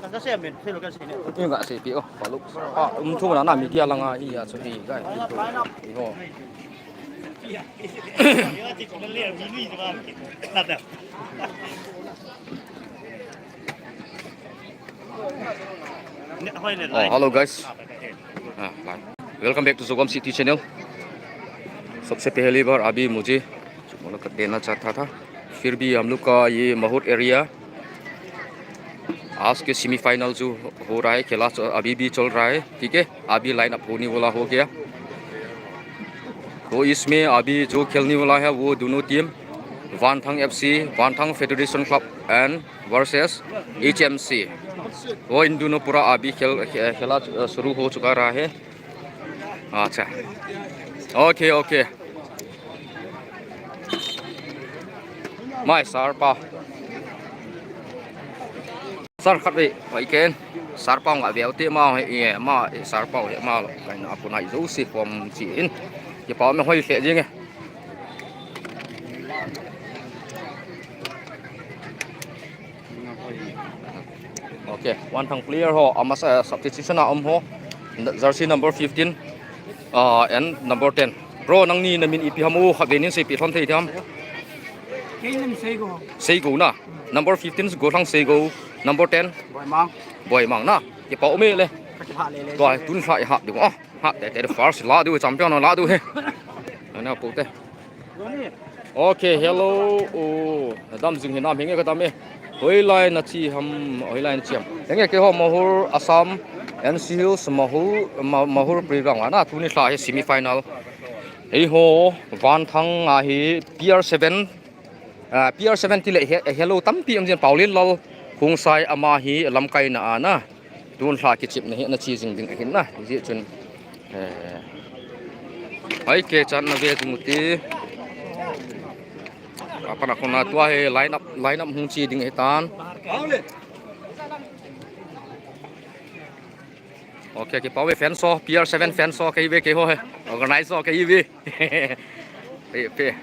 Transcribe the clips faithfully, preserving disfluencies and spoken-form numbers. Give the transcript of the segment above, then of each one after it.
Inga se pi o, paluk. Ah, um thu na na media langa hi a chu hi, guys. Hi ho. Oh, hello guys. Ah, bye. Welcome back to Zogam City channel. सबसे पहली बार अभी मुझे मुलाकात देना चाहता था। फिर भी हम लोग का ये महूर एरिया आज के सेमीफाइनल जो हो रहा है, खेला च-, अभी भी चल रहा है, ठीक है, अभी लाइन अप होने वाला हो गया। तो इसमें अभी जो खेलने वाला है वो दोनों टीम, वानथांग एफसी, वानथांग federation club and versus HMC. वो इन दोनों पूरा अभी खेल, खे-, खेला, अ, शुरू हो चुका रहा है। अच्छा, okay, okay. Mai sir pa. Sir khat ve, hoi ken. Sir pa nga ve te ma he, e, ma, e, sir pa he ma lo. Kai na ko nai zo si form chi in. Kipah me hoi khe jing e. Okay, Wanthang player ho, amasa substitution a um ho. Jersey number fifteen, uh, and number ten. Bro, nangni namin ipi ham u, khat ve nin seipi thon thei tham. Kei namin Seigo. Seigo na. Number fifteen Gothang Seigo. Number ten. Boimang. Boimang na. Kipah um e le. Ka kipah le le. Tua tun sa i hap ding. Ah, hap te te first la du champion la du he. Ana po te. Okay, hello. Oh, dam jing hinam hinge ka dam e. Hoilai na chi ham, hoilai na chi ham. Henge keiho Mahur, Assam, N C Hills, Mahur, Ma-, Mahur Playground ana tuni lha hi semi final. Eiho, Vanthang a hi P R seven, ah, P R seven ti le he, hello tampi um jin Paulin Lal, Khongsai ama hi lamkai na ana. Tun lha kichepna hi ana chi jing ding ahin na. Hijeh chun, eh, ai ke chan na ve jing u ti. Apa na kona tua hi line up, line up hung chi ding ahi tan. Okay, kipah ve fans ho, P R seven fans ho, kei ve kei ho he. Organize ho, kei ve. Pe, pe.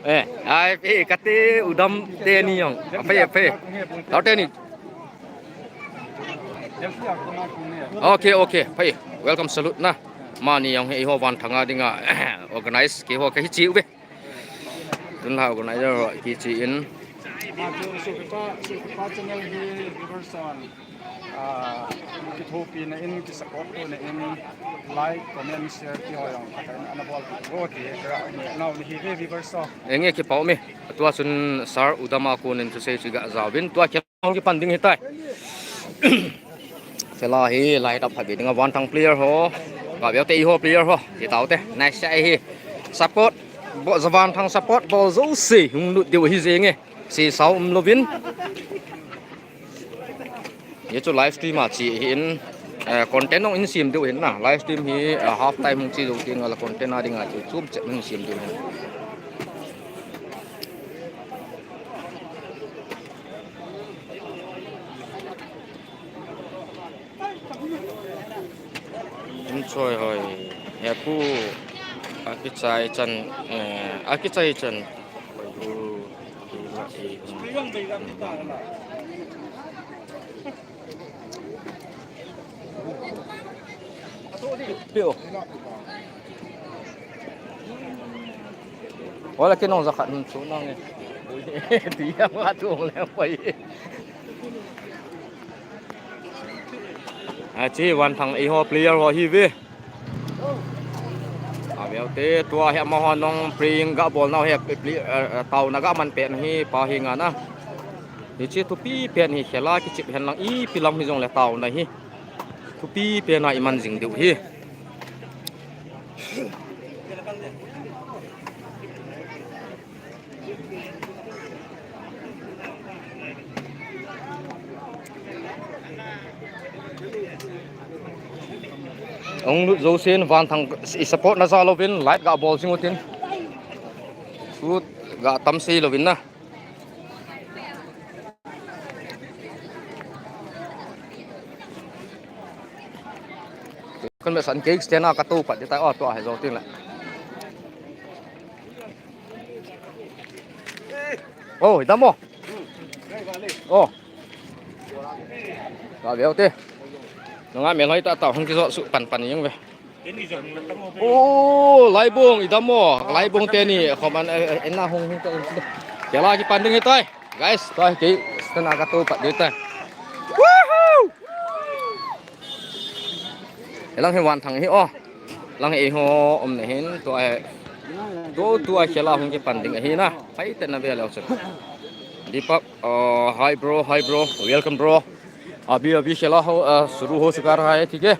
Eh, ai, pe, kate udam te ni jong. Pe, pe. Tau te ni. Okay, okay. Pe, welcome salute na. Mani jong he, eiho Vanthang a dinga organize keiho kahi chi uve. Tun lha organizer ho kichi in. Ah, chu Sukipa, Sukipa channel hi viewers on. Ah, kithopina in, kisupport na in, like, comment, share ti ho jong ana bol pi ro ti he ka nau ni hi ve viewers ho. Enge kipah um e. Tua chun sir udam a kon in thusei chu ga jaovin. Tua khel hung kipan ding ahitai. Chela hi lai tap phat ve dinga Vanthang player ho. Ga veu te eiho player ho. Ti tau te. Nice shot hi. Support. Bo, Vanthang support bol jouse hung lut diu ahi jenge. Sesao um louvin. Hichu live stream a chi ahin, eh, content jong in sem diu ahin na. Live stream hi, eh, half time hung chi jou teng le content a dinga chu chom chet hung sem diu ahin. Inchoi hoi. He pu. Akichai chan, eh, akichai chan. Pio. Wala kinong jakhat nun chu nang e. Ti yang la tu le pai. Achi Vanthang eiho player ho hi ve. Aveu te tua hi amaho nong playing ga bol nau hi play, eh, eh, tauna ga man pen hi pa hi nga na. Hichi thupi pen hi khela kichep hen lang ipi lam hi jong le tauna hi. Thupi pen a iman jing diu hi. Ong lut jousen Vanthang i support na ja louvin like ga bol jing utin. Sut ga tam sei louvin na. Kon me san cake stand a ka to pat ding tai o, tua hi jou ting le. Oh, dam o. Oh. Ka veu te. Nunga melhoi tah tah hung kijot suh pan pan jeng ve. O, Laibung, i dam mo. Laibung teni, khoman, eh, eh, ena hung hung ta. Kela kipan ding hitai. Guys, tua hi kei, stand a ka tou pat ding tai. Woohoo! Hilang hi Vanthang hi o. Lang hi eiho umna hin, tua hi. Tua, tua khela hung kipan ding ahi na. Pai te na ve leu chun. Deepak, uh, hi bro, hi bro. Welcome bro. अभी अभी खेला हो, अ, शुरू हो चुका रहा है, ठीक है।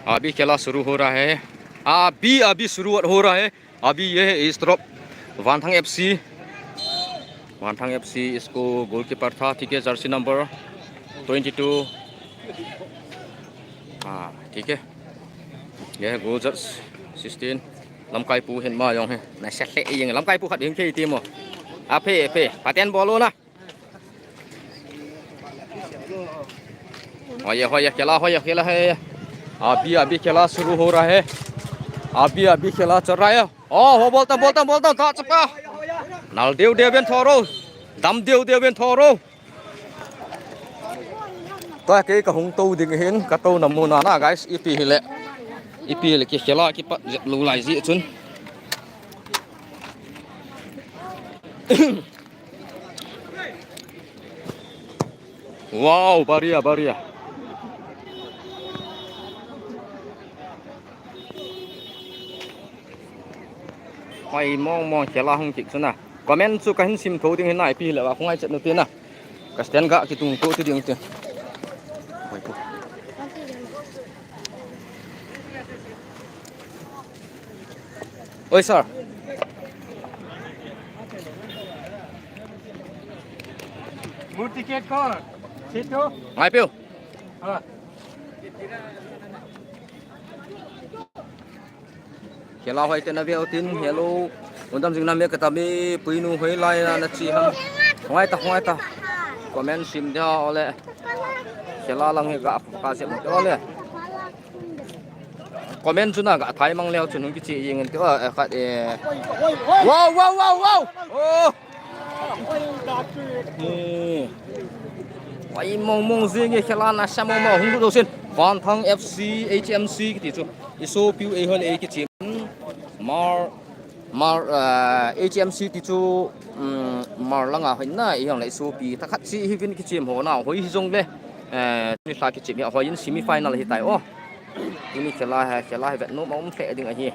अभी खेला शुरू हो रहा है, अभी अभी शुरुआत हो रहा है। अभी ये है इस तरफ वानथांग एफसी, वानथांग एफसी इसको गोलकीपर था, ठीक है, जर्सी नंबर ट्वेंटी टू। हाँ, ठीक है, ये है goal jersey sixteen. Lamkaipu hin ma jong hi. Na se le jeng lamkaipu khat hin kei ti mo. A phe, phe. Paten bol o na. Hoiya, hoiya, khela, hoiya, khela hai. अभी अभी खेला शुरू हो रहा है। अभी अभी खेला चल रहा है। ओ, हो, बोलता, बोलता, बोलता, था चुका। Nal deu deu ben thoro. Dam deu deu ben thoro. Tua kei ka hung tou ding hin, ka touna muna na, guys, ipi hile. Ipi hile, ki khela kipat jep lou lai ji chun. Wow, baria, baria. Hoi mong mong khela hung kik chun a. Comment chu ka hin sim tho ding hin na ipi le va khungai chet nu te na. Ka stand ga kitung to ti ding te. Hoi ko. Oi sir. Murti ke ko. Situ. Ngai piu. Ah. Khela hoi te na veu tin, hello. Undam jing na me ka tami, puinu hoi lai na na chi ham. Hoi ta, hoi ta. Comment sim dia ole. Khela lang he ga ka se mo ole. Comment chu na ga thai mang leo chu nung kichi jing in ti, eh, khat, eh. Wow, wow, wow, wow. Oh. Ni. Wai mong mong jing e khela na sa mong mong hung du sin. Vanthang F C, H M C kiti chu. I sopiu ei hon ei kichi. Mar, Mar, eh, H M C ti chu, um, Mar langa hoi na, i hong le i sopi. Ta khat si hi vin kichi mo na, hoi hi jong le. Eh, ni sa kichi mi hoi in semi final hi tai o. Tuni khela hi, khela hi vet nom a um hle ding ahi.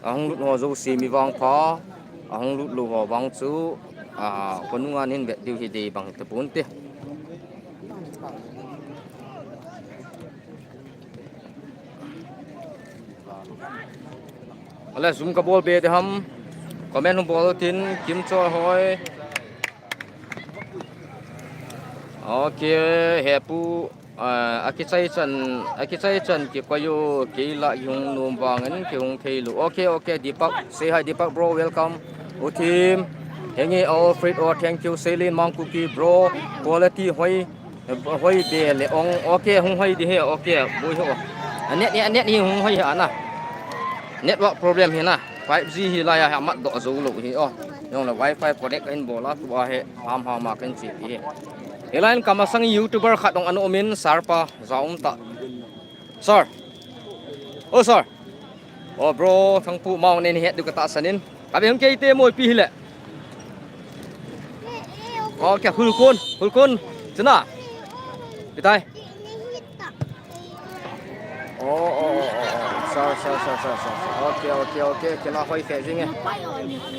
Ahung lut ho jouse mi vangpha, ahung lut lou ho vang chu, a, konunga nin vet diu hi dei bang te pon te. Ale, zoom ka bol be de ham. Comment hung bol tin, Kimchol hoi. Ok, hepu. Ah, akichai chan, akichai chan kikoi u, kei la kihung nom vangin kihung thei lou. Ok, ok, Deepak, say hi, Deepak bro, welcome. U Thim, henge Alfred, oh, thank you. Selin Mangkuki, bro, quality hoi, hoi be le ong. Ok, hung hoi di he, ok, boi ho. A net, net, net hi hung hoi ha na. Network problem hi na. Five G hi la ya ha mat do zo lou hi, oh. Jong le wifi connect in bol a tu a he, ham ham a kan chi hi. Hilai in ka masang YouTuber khat dong an um in, sir pa, ja um ta. Sir. Oh, sir. Oh, bro, Thangpu mau nen het du ka ta sanin. Ka be hung kei te moi pi hi le. Oh, kya hulkun, hulkun. Chuna. Pitai. Oh, oh, oh, oh, oh. Sir, sir, sir, sir, sir, sir. Ok, ok, ok. Kila hoi khe jing e.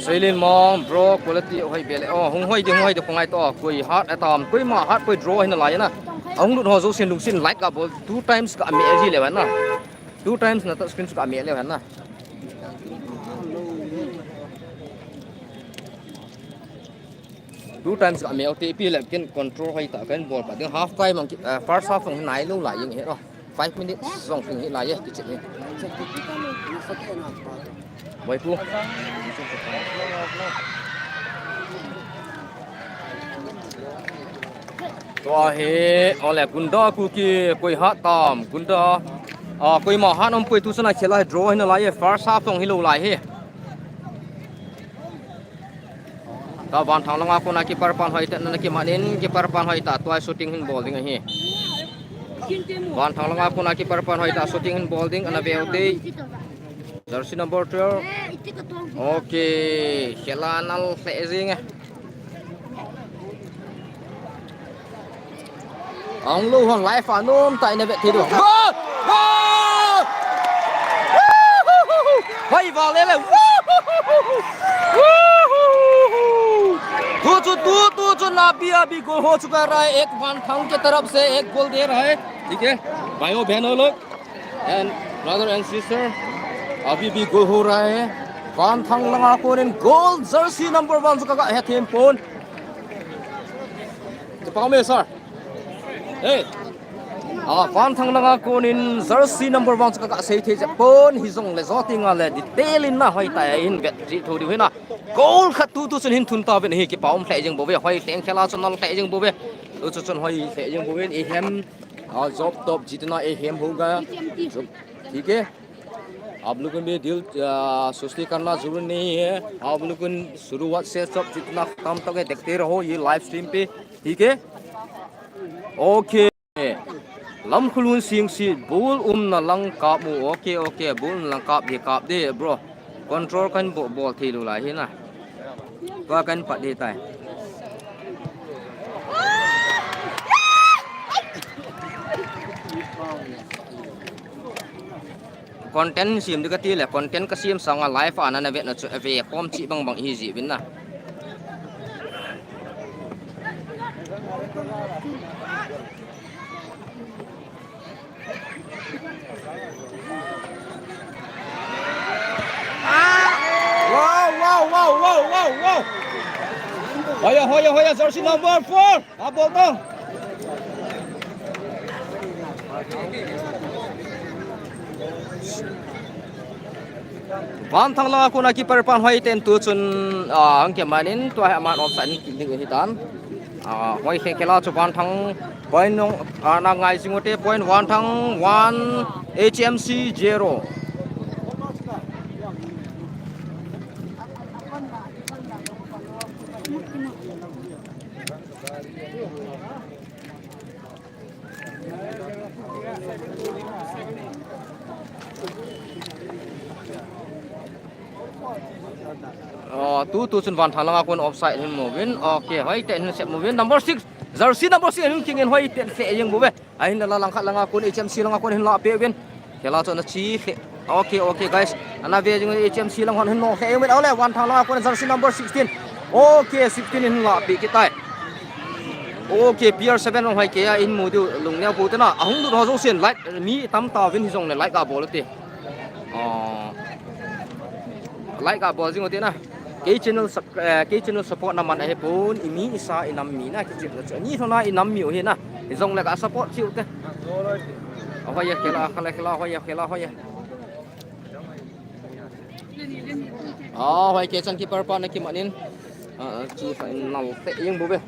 Soilin mong, bro, quality hoi be le. Oh, hung hoi di, hung hoi di, khongai to. Koi hat atam, koi ma hat, koi draw hin lai na. Ahung lut ho jo sin lung sin like ka bol. Two times ka me ji le na. Two times na touch screen ka me le na. Two times ka me te pi le kin control hoi ta kan bol pa. Ding half time ang ki, ah, first half ang nai lo lai jing he ro. Five minutes jong thing hi lai e, kichep hi. Boipu. Tua hi, ole, Gunda Kuki, koi hat tam, Gunda. Ah, koima hat umpoi, tu chana khel a draw hina lai e, first half jong hilou lai hi. Tua Vanthang langa kona keeper pan hoitah in ana kiman in, keeper pan hoitah tua shooting hin bol ding ahi. Vanthang langa kona keeper pan hoitah shooting hin bol ding, ana ve ute. Jersey number twelve. Okay, khel a nal lheh jing e. Ahung lou hon live a nom tah in ana vet thei diu. Goal! Goal! Hoi vale le. Tu chu, tu, tu chu na pi a bi goal ho chuka raha hai, ek Vanthang ke taraf se ek goal de raha hai. ठीक है, भाइयों बहनों लोग and brother and sister, अभी भी गोल हो रहा है. Vanthang langa konin goal, jersey number one chu kaga hethem pon. Chapang me sir. Hey. Ah, Vanthang langa konin jersey number one chu kaga sei thei jep pon, hijongle jotinga le detail in na hoitah in vet ji tho diu hina. Goal khat tu tu chun hin thun tauvin ahi, kipa um lheh jing bouve, hoilheng khel a chun nal lheh jing bouve. Tu chu chun hoilheh jing bouvin, ihem, ah, job top jitna ihem hoga. ठीक है, आप लोगों में दिल, आ, सुस्ती करना जरूरी नहीं है। आप लोगों को शुरुआत से सब जितना खत्म तक है, देखते रहो ये live stream पे, ठीक है? Okay. Lamkhulun Singsit, ball umna lang kap u. Okay, okay, ball umna lang kap hi kap de, bro. Control kan bol, bol thei lou lai hi na. Tua kan pat de tai. Content sem ding kati le, content kasem sanga live a nana vetna chu ave khom cheh bang bang ihi jeh uvin na. Wow, wow, wow, wow, wow, wow. Hoiya, hoiya, hoiya, jersey number four. Abol to. Vanthang langa kona keeper pan hoitah in tu chun, ah, ahung kiman in tua hi aman offside in kick ding ahi tan. Ah, hoilheng khel a chu Vanthang point nung, ah, na ngai jing ute, point Vanthang one, H M C zero. Oh, tu, tu chun Vanthang langa kon offside hin mu uvin. Okay, hoitah in hin sep mu uvin. Number six, jersey number six hin kick in hoitah in sep jeng bouve. Ahinla lang khat langa kon, H M C langa kon hin la peh uvin. Khel a chu ana chi lheh. Okay, okay, guys. Ana ve jing H M C lang hon hin nong lheh jeng uvin. Ole, Vanthang langa kon jersey number sixteen. Okay, sixteen hin la peh kit tai. Okay, P R seven hung hoi kei a in mu diu lungneo pou te na. Ahung lut ho jousen like, mi tam tauvin hijongle like a bol ute. Ah, like a bol jing ute na. Kei channel sub-, eh, kei channel support na man ahi pon, i mi i sa i nam mi na kichep na chu. Ni thona i nam mi u hi na. Hijongle ka support cheh ute. Ahoiya khel a, khel a, khel a, hoiya, khel a, hoiya. Ah, hoi kei chan keeper pa na kiman in. Ah, chu sa in nal lheh jeng bouve.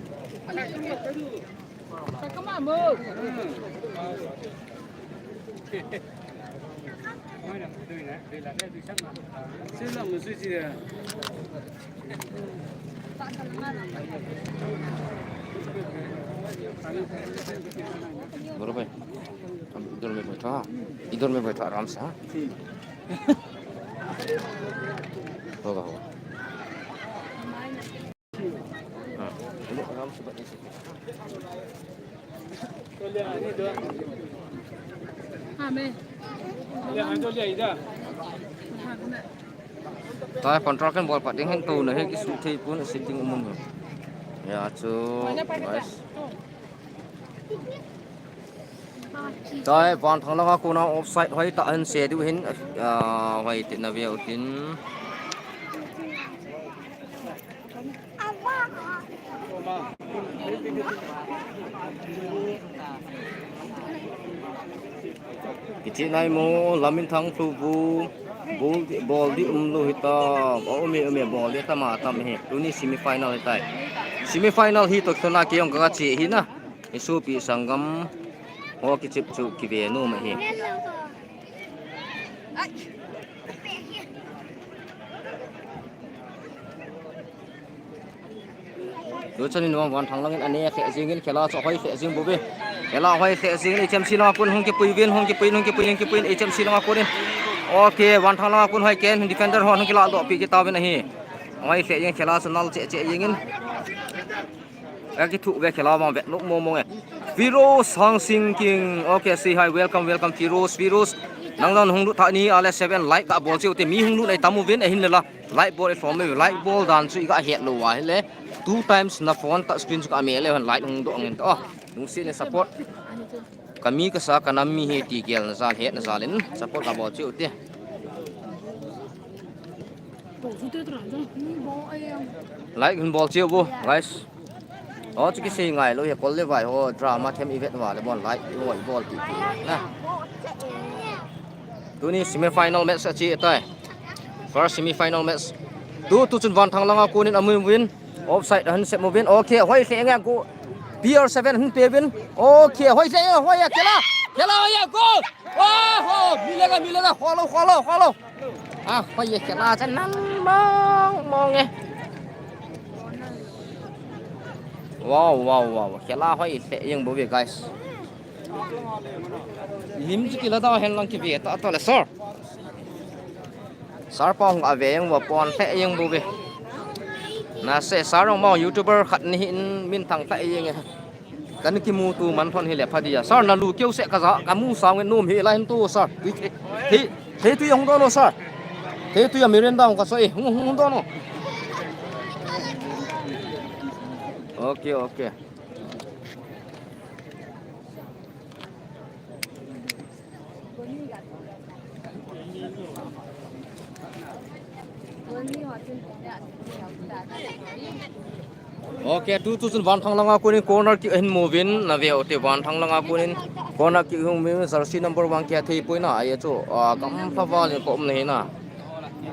बरोबर है। हम इधर में बैठा, इधर में बैठा आराम से, हाँ? होगा, होगा। हाँ, चलो, आराम से बैठ सकते हैं। हाँ, मैं। हाँ, मैं। Tua control kan bol pat ding hin tou na hi kisu thei pon, sitting um um. Ya, chu, guys. Tua Vanthang langa kona offside hoitah hin se diu hin, ah, hoitah in na ve utin. Kicheh nai mo, Laminthang Phubu, bol di, bol di umlou hita, o, um e, um e, bol di tam a tam hi, tuni semi final hitai. Semi final hi toh kithona kei jong kaga che hi na, i sopi sanggam, ho kichep chu kive nom ahi. Tuchan in Vanthang lang in ane khe jing in khela chu hoi khe jing bou ve. Khela hoi khe jing in H M C langa kon hung kipui vin, hung kipui, hung kipui, hung kipui in H M C langa kon in. Okay, Vanthang langa kon hoi ken defender hon hung kila doh pi kit tauvin ahi. Hoi khe jing khela chu nal che che jing in. Ka kithu ve khela vang vet lou mo mo e. Firoz Hangsing King. Okay, say hi, welcome, welcome, Firoz, Firoz. Nang jong hung lut tha ni, ale seven like ka bol cheu te mi hung lut nei tam uvin, ahin le la. Like bol i form le, like bol dan chu i ga het lou a, hile. Two times na phone touch screen chu ka me le hon like hung doh ngin to. Nung si ne support. Ka mi ka sa ka nam mi hi ti gel na jal het na jal in support ka bol cheu te. Like hin bol cheu bo, guys. O chu kisei ngai lou hi kol le vai ho drama them i vet va le bon like i hoi bol ti ti na. Tuni semi final match a chi tai. First semi final match. Tu tu chun Vanthang langa kunin amu win. Offside han sep mo vin. Okay, hoi khe nga ko. P R seven hin pe vin. Okay, hoi khe nga hoi ya khela. Khela hoi ya goal. Oho, milega milega kholo kholo kholo. Ah, hoi ya khela chan nan mong mong e. Wow wow wow. Khela hoi khe yang bo ve guys. Lim chu kila da hen lang ki ve ta to le sir. Sir pa hung ave yang wa pon the yang bu ve. Na se sir hung ma YouTuber khat ni hin min thang ta yang e. Kan ki mu tu man thon hi le pha dia. Sir na lu keu se ka ja ka mu sang ngen nom hi la hin tu sir. Tui the. He tu yang don lo sir. He tu ya Miranda hung ka so e. Hung hung don lo. Okay okay. Okay, tu tu chun Vanthang langa kunin corner kick ahin mu vin, na ve u te Vanthang langa kunin corner kick hung mu vin, jersey number one kia thei poi na, ai chu, ah, kam pha val in ko um na hi na.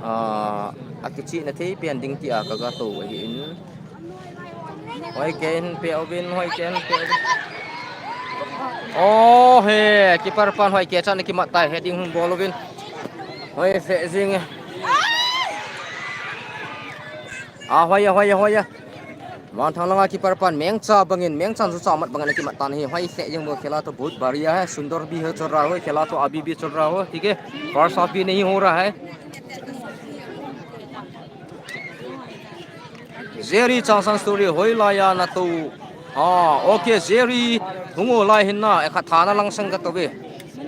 Ah, a kichi na thei pen ding ti a ka ga to ahi in. Hoi ken pe uvin, hoi ken pe uvin. Oh, he, keeper pan hoi ke chan kimat tai, heading hung bol uvin. Hoi fe jing e. Ah, hoi ya, hoi ya, hoi ya. Vanthang langa keeper pan mengcha bangin, mengchan su cha mat bangin kimat tan hi. Hoi fe jing bo khela to bahut badhiya hai, sundar bhi hai chal raha hai, khela to abhi bhi chal raha hai, theek hai? First half bhi nahi ho raha hai. Jerry Changsan story hoilai a na to. Ah, okay, Jerry. Hung o lai hin na, e kha thana langsang ka to ve.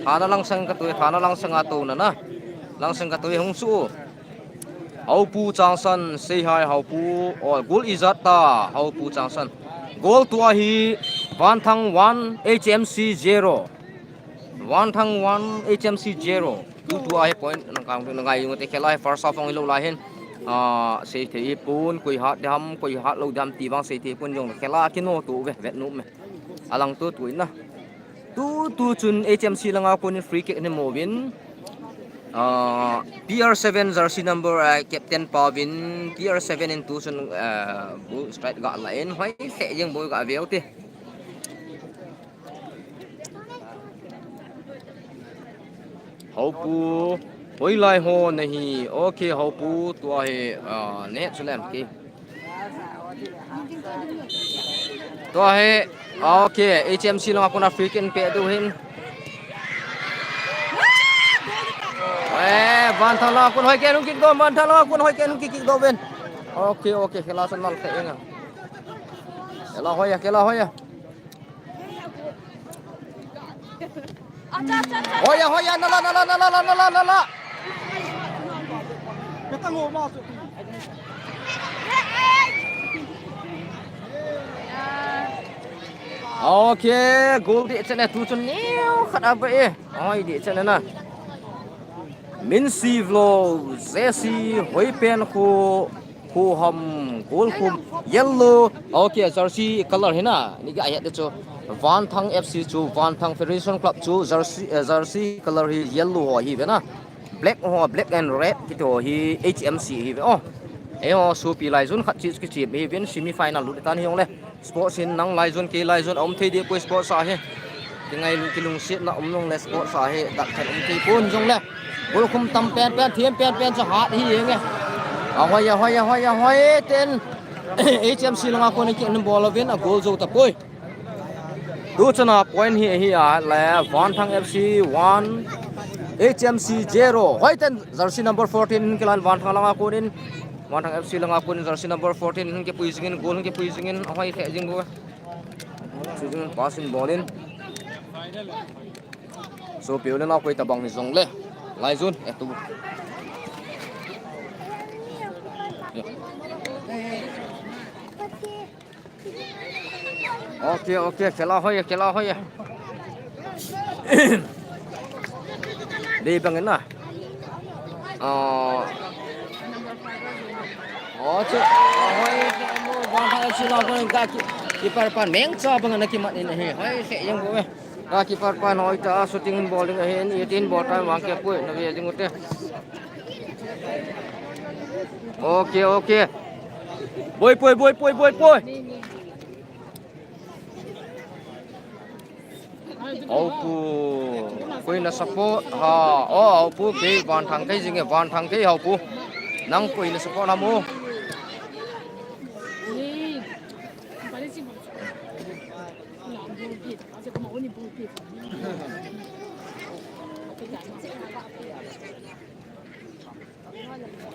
Thana langsang ka to ve, thana langsang a to na na. Langsang ka to ve hung su. Haupu Changsan, say hi Haupu. Oh, goal ijat ta, Haupu Changsan. Goal tua hi Vanthang one, H M C zero. Vanthang one, H M C zero. Tu tu a hi point nang kang tu nang ai yung te khela hi first half ong ilo lai hin. Ah, sei thei pun koi hat dam, koi hat lou dam ti vang sei thei pun jong khela kino tu ve vet nu me. Alang tu tu na. Tu tu chun H M C langa kunin free kick ni mo vin. Ah, P R seven jersey number, ah, captain pa vin P R seven in tu chun, ah, bu strike ga la in hoi se jeng bu ga veu te. Haupu, hoilai ho nahi. Okay, Haupu, tua hi, ah, ne chu lem ki. Tua hi, okay, H M C langa kona free kick pe du hin. Eh, Vanthang langa kon hoi ke nung kick do, Vanthang langa kon hoi ke nung kick, kick do ben. Okay, okay, khela san nal khe inga. Khela hoiya, khela hoiya. Hoiya, hoiya, nala, nala, nala. Okay, goal di chene tu chun niu khat a ba e. Oi, di chene na. Minsi Vlog, J C, Hoipen Khu, Khu Ham, Gol Khum, yellow. Okay, jersey color hi na. Ni ga het de chu. Vanthang F C chu, Vanthang Federation Club chu, jersey, eh, jersey color hi yellow ho hi ve na. Black ho, black and red kiti ho hi H M C hi ve. Oh. Eiho, sopi lai jun khat chi kichi hi vin semi final lut tan hi jong le. Sports hin nang lai jun, kei lai jun, um thei di poi sports a hi. Ki ngai lu kilungsetna um nung le sports a hi, dak khat um thei pon jong le. Goal khum tam penpen, them penpen chu hat hi nge. Ahoi, ahoi, ahoi, ahoi, ten. H M C langa konin kick in bol uvin, a goal jou tapoi. Tuchana point hi, hi a le Vanthang F C one, H M C zero. Hoi ten jersey number fourteen in kilan Vanthang langa konin. Vanthang F C langa konin jersey number fourteen in kipui jingin, goal in kipui jingin, ahoi lheh jing bou. Chu jingin pass in bol in. Sopi u le nao koi tabang hi jongle. Lai jun, eh, tu. Ok, ok, khela hoi, khela hoi. Dei bang na. Ah. Oh, chu. Hoi, Vanthang F C langa konin ka ki, keeper pan mengcha bang na kimat in ahi. Hoi, se yang bou. Ka keeper pan hoi ta, shooting in bowling ahin, eighteen ball time vang kipui, na ve jing ute. Ok, ok. Boi, boi, boi, boi, boi, boi. Aopu. Koina support ha. Oh, Aopu kei Vanthang kei jinge, Vanthang kei Aopu. Nang koina support ham o.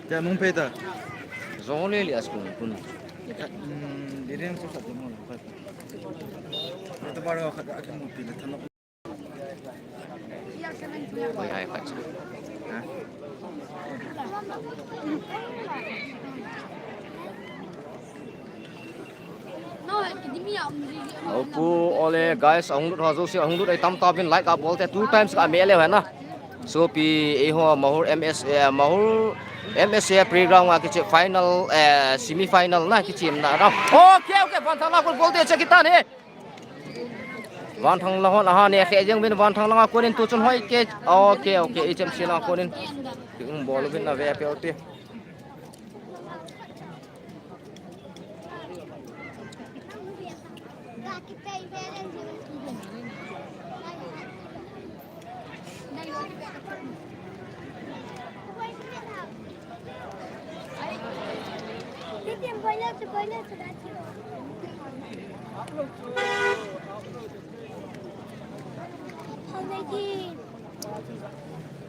Kya nung pe ta? Zong le le as kun kun. Hmm, diriang sa sa mo. Ito para ka ka mo pila tano. Hai hai. Ha? Aopu, ole guys, ahung lut ho jouse, ahung lut ai tam ta bin like a bol te two times ka me le hena. Sopi, eiho Mahur M S A, Mahur M S A playground a kichi final, eh, semi final na kichim na ra. Okay, okay, Vanthang la goal bol te che kitan he. Vanthang la hon aha ne khe jeng bin Vanthang langa konin tu chun hoi ke. Okay, okay, H M C langa konin. Ki um bol bin na ve pe oti.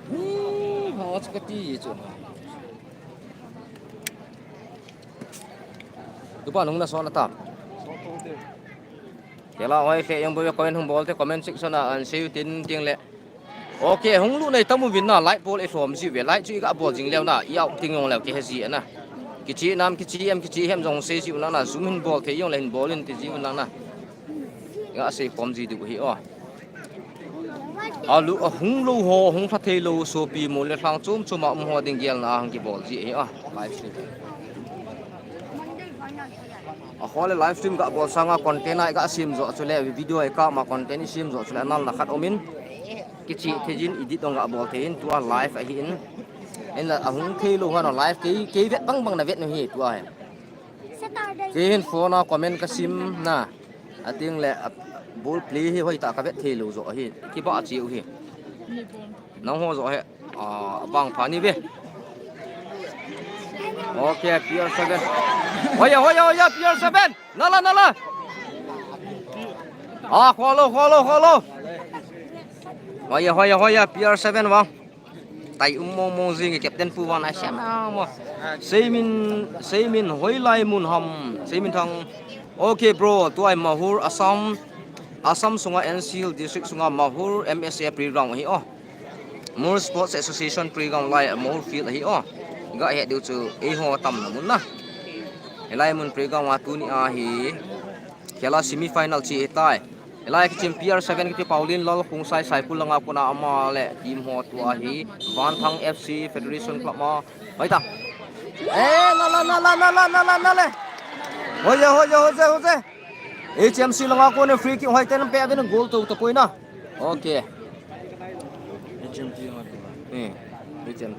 Hmm, hawa chu kati chu. Tupa nung na sona ta. Kela hoi khe yang boi comment hung bol te comment section a an sei tin ting le. Okay, hung lut nei tam uvin na like bol e lhom ji ve, like chu i ga bol jing leu na, i out ting jong leu kihe ji na. Kichi nam, kichi em, kichi hem jong sei ji u na na, zoom hin bol thei jong le hin bol in ti ji u na na. Ga sei khom ji diu hi o. Alu ahung lou ho, hung lha thei lou sopi mol le lhang chom chom a um ho ding gelna a hung kibol ji hi o. Live stream. A ho le live stream ga bol sanga content a ga sim jo chule video a ka ma content i sim jo chule nal na khat um in. Kichi thei jin edit dong ga bol thei in tua live ahi in. En la ahung thei lou ha na live kei, kei vet bang bang na vet nu hi tua hi. Kei hin phone a comment ka sim na. Ating le, a, ball play hi hoi ta ka vet thei lou jo hi. Kiba chi u hi. Nang ho jo hi. A, bang pha ni ve. Okay, P R seven. Hoya, hoya, hoya, P R seven. Nala, nala. A, kholo, kholo, kholo. Hoya, hoya, hoya, P R seven bang. Tai um mo mo jing captain pu van a siam a mo. Seimin, Seimin hoilai mun ham. Seimin thang. Okay, bro, tua Mahur Assam, Assam sunga N C Hills District sunga Mahur M S A playground hi o. Mahur Sports Association playground lai Mahur field hi o. Ga he diu chu eiho tam na mun na. Hilai mun playground a tuni a hi. Khela semi final chi hi tai. Hilai kichim P R seven kiti Paulin Lal Khongsai Saikul langa kona ama le team ho tua hi Vanthang F C Federation Club ma. Hoi ta. Eh, la, la, la, la, la, la, la, la, la, le. Hoya, hoya, hoya, hoya. H M C langa kona free kick hoi ten pe avin goal to, to koi na. Okay. H M T hoi. Eh, H M T.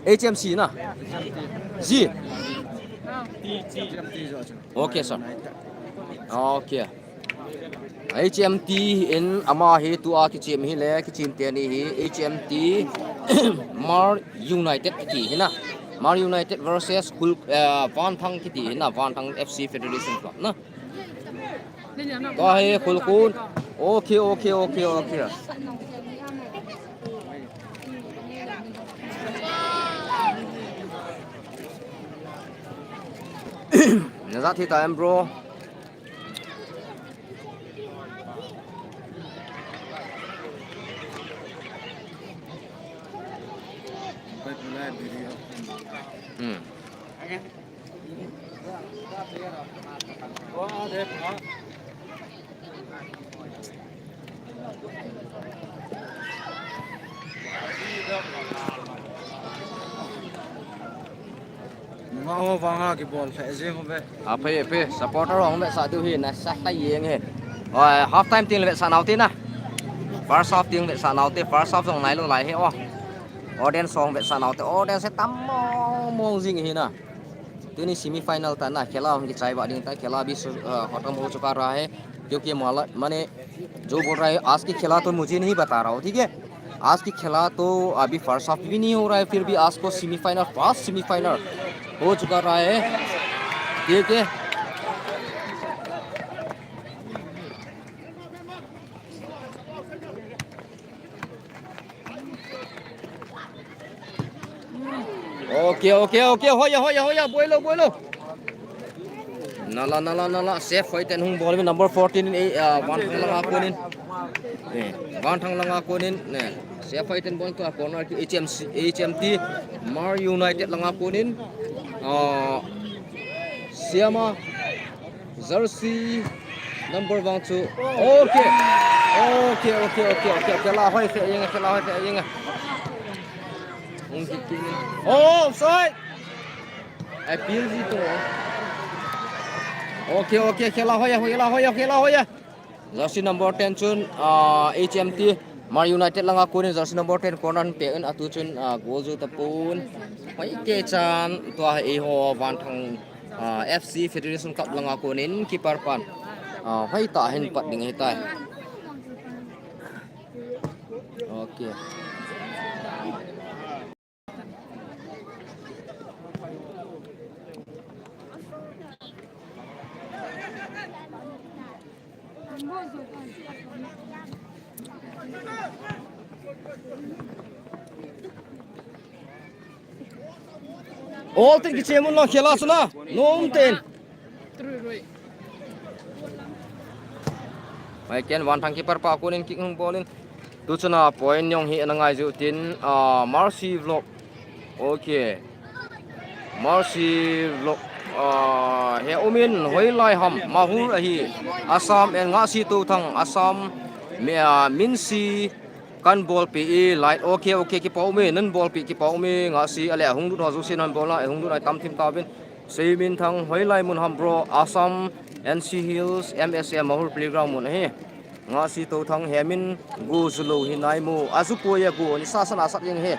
H M C na. G. Okay, sir. Okay. H M T in ama hi tua kichem hi le, kichem teni hi H M T Mar United kiti hi na. Mar United versus Khul, eh, Vanthang kiti hi na, Vanthang F C Federation Club na. Tua hi Khulkun. Okay, okay, okay, okay. Na jat hi ta em, bro. Hmm. Nunga ho vanga kibol lheh jeng uve. A phei, phei, supporter hung vetsah diu hi nasa ta jeng hi. Oi, half time teng le vetsah nau te na. First half teng vetsah nau te, first half jong nailou lai hi o. Audience hung vetsah nau te, audience hi tam mong mong jing hi na. Tuni semi final ta na, khela hung kichai ba ding ta, khela abhi su-, ah, khatam ho chuka raha hai, kyunki mala-, mane, जो बोल रहा है, आज की खेला तो मुझे नहीं बता रहा हूँ, ठीक है? आज की खेला तो अभी फर्स्ट हाफ भी नहीं हो रहा है, फिर भी आज को सेमीफाइनल, फर्स्ट सेमीफाइनल हो चुका रहा है, ठीक है? Okay, okay, okay, hoiya, hoiya, hoiya, boilou, boilou. Nala, nala, nala, safe fight and hung ball number fourteen in, eh, ah, Vanthang langa konin. Eh, Vanthang langa konin, ne. Safe fight and ball to a corner ki H M C, H M T, Mar United langa konin. Ah, Siama, jersey number one chu. Okay. Okay, okay, okay, okay. Khela hoi fe yeng, khela hoi fe yeng. Hung kit kit in. Oh, offside. Appeal ji to. Okay, okay, khela hoiya, khela hoiya, khela hoiya. Jersey number ten chun, ah, H M T, Mar United langa konin jersey number ten corner pe in atu chun, ah, goal ju tapon. Hoi kei chan tua eiho Vanthang, ah, F C Federation Cup langa konin keeper pan. Ah, hoitah hin pat ding ahitai. Okay. All ten kichem un lang khela suna. Nom ten. Mai ken Vanthang keeper pa konin kick hung bol in. Tu chuna point jong hi ana ngai jiu tin, ah, Mercy Vlog. Okay. Mercy Vlog. Ah, he umin hoilai ham Mahur ahi. Assam and Ngahsi Touthang, Assam, mi, ah, Minsi kan bolpi i light. Okay, okay, kipa ume, nan bolpi kipa ume, Ngahsi ale hung lut ho jouse nan bol na, hung lut ai tam thim tauvin. Seiminthang hoilai mun ham bro, Assam, N C Hills, M S M, Mahur Playground mun ahi. Ngahsi Touthang hemin go ju lou hi nai mo. Aju poi a go ni sa sa na sat jeng hi.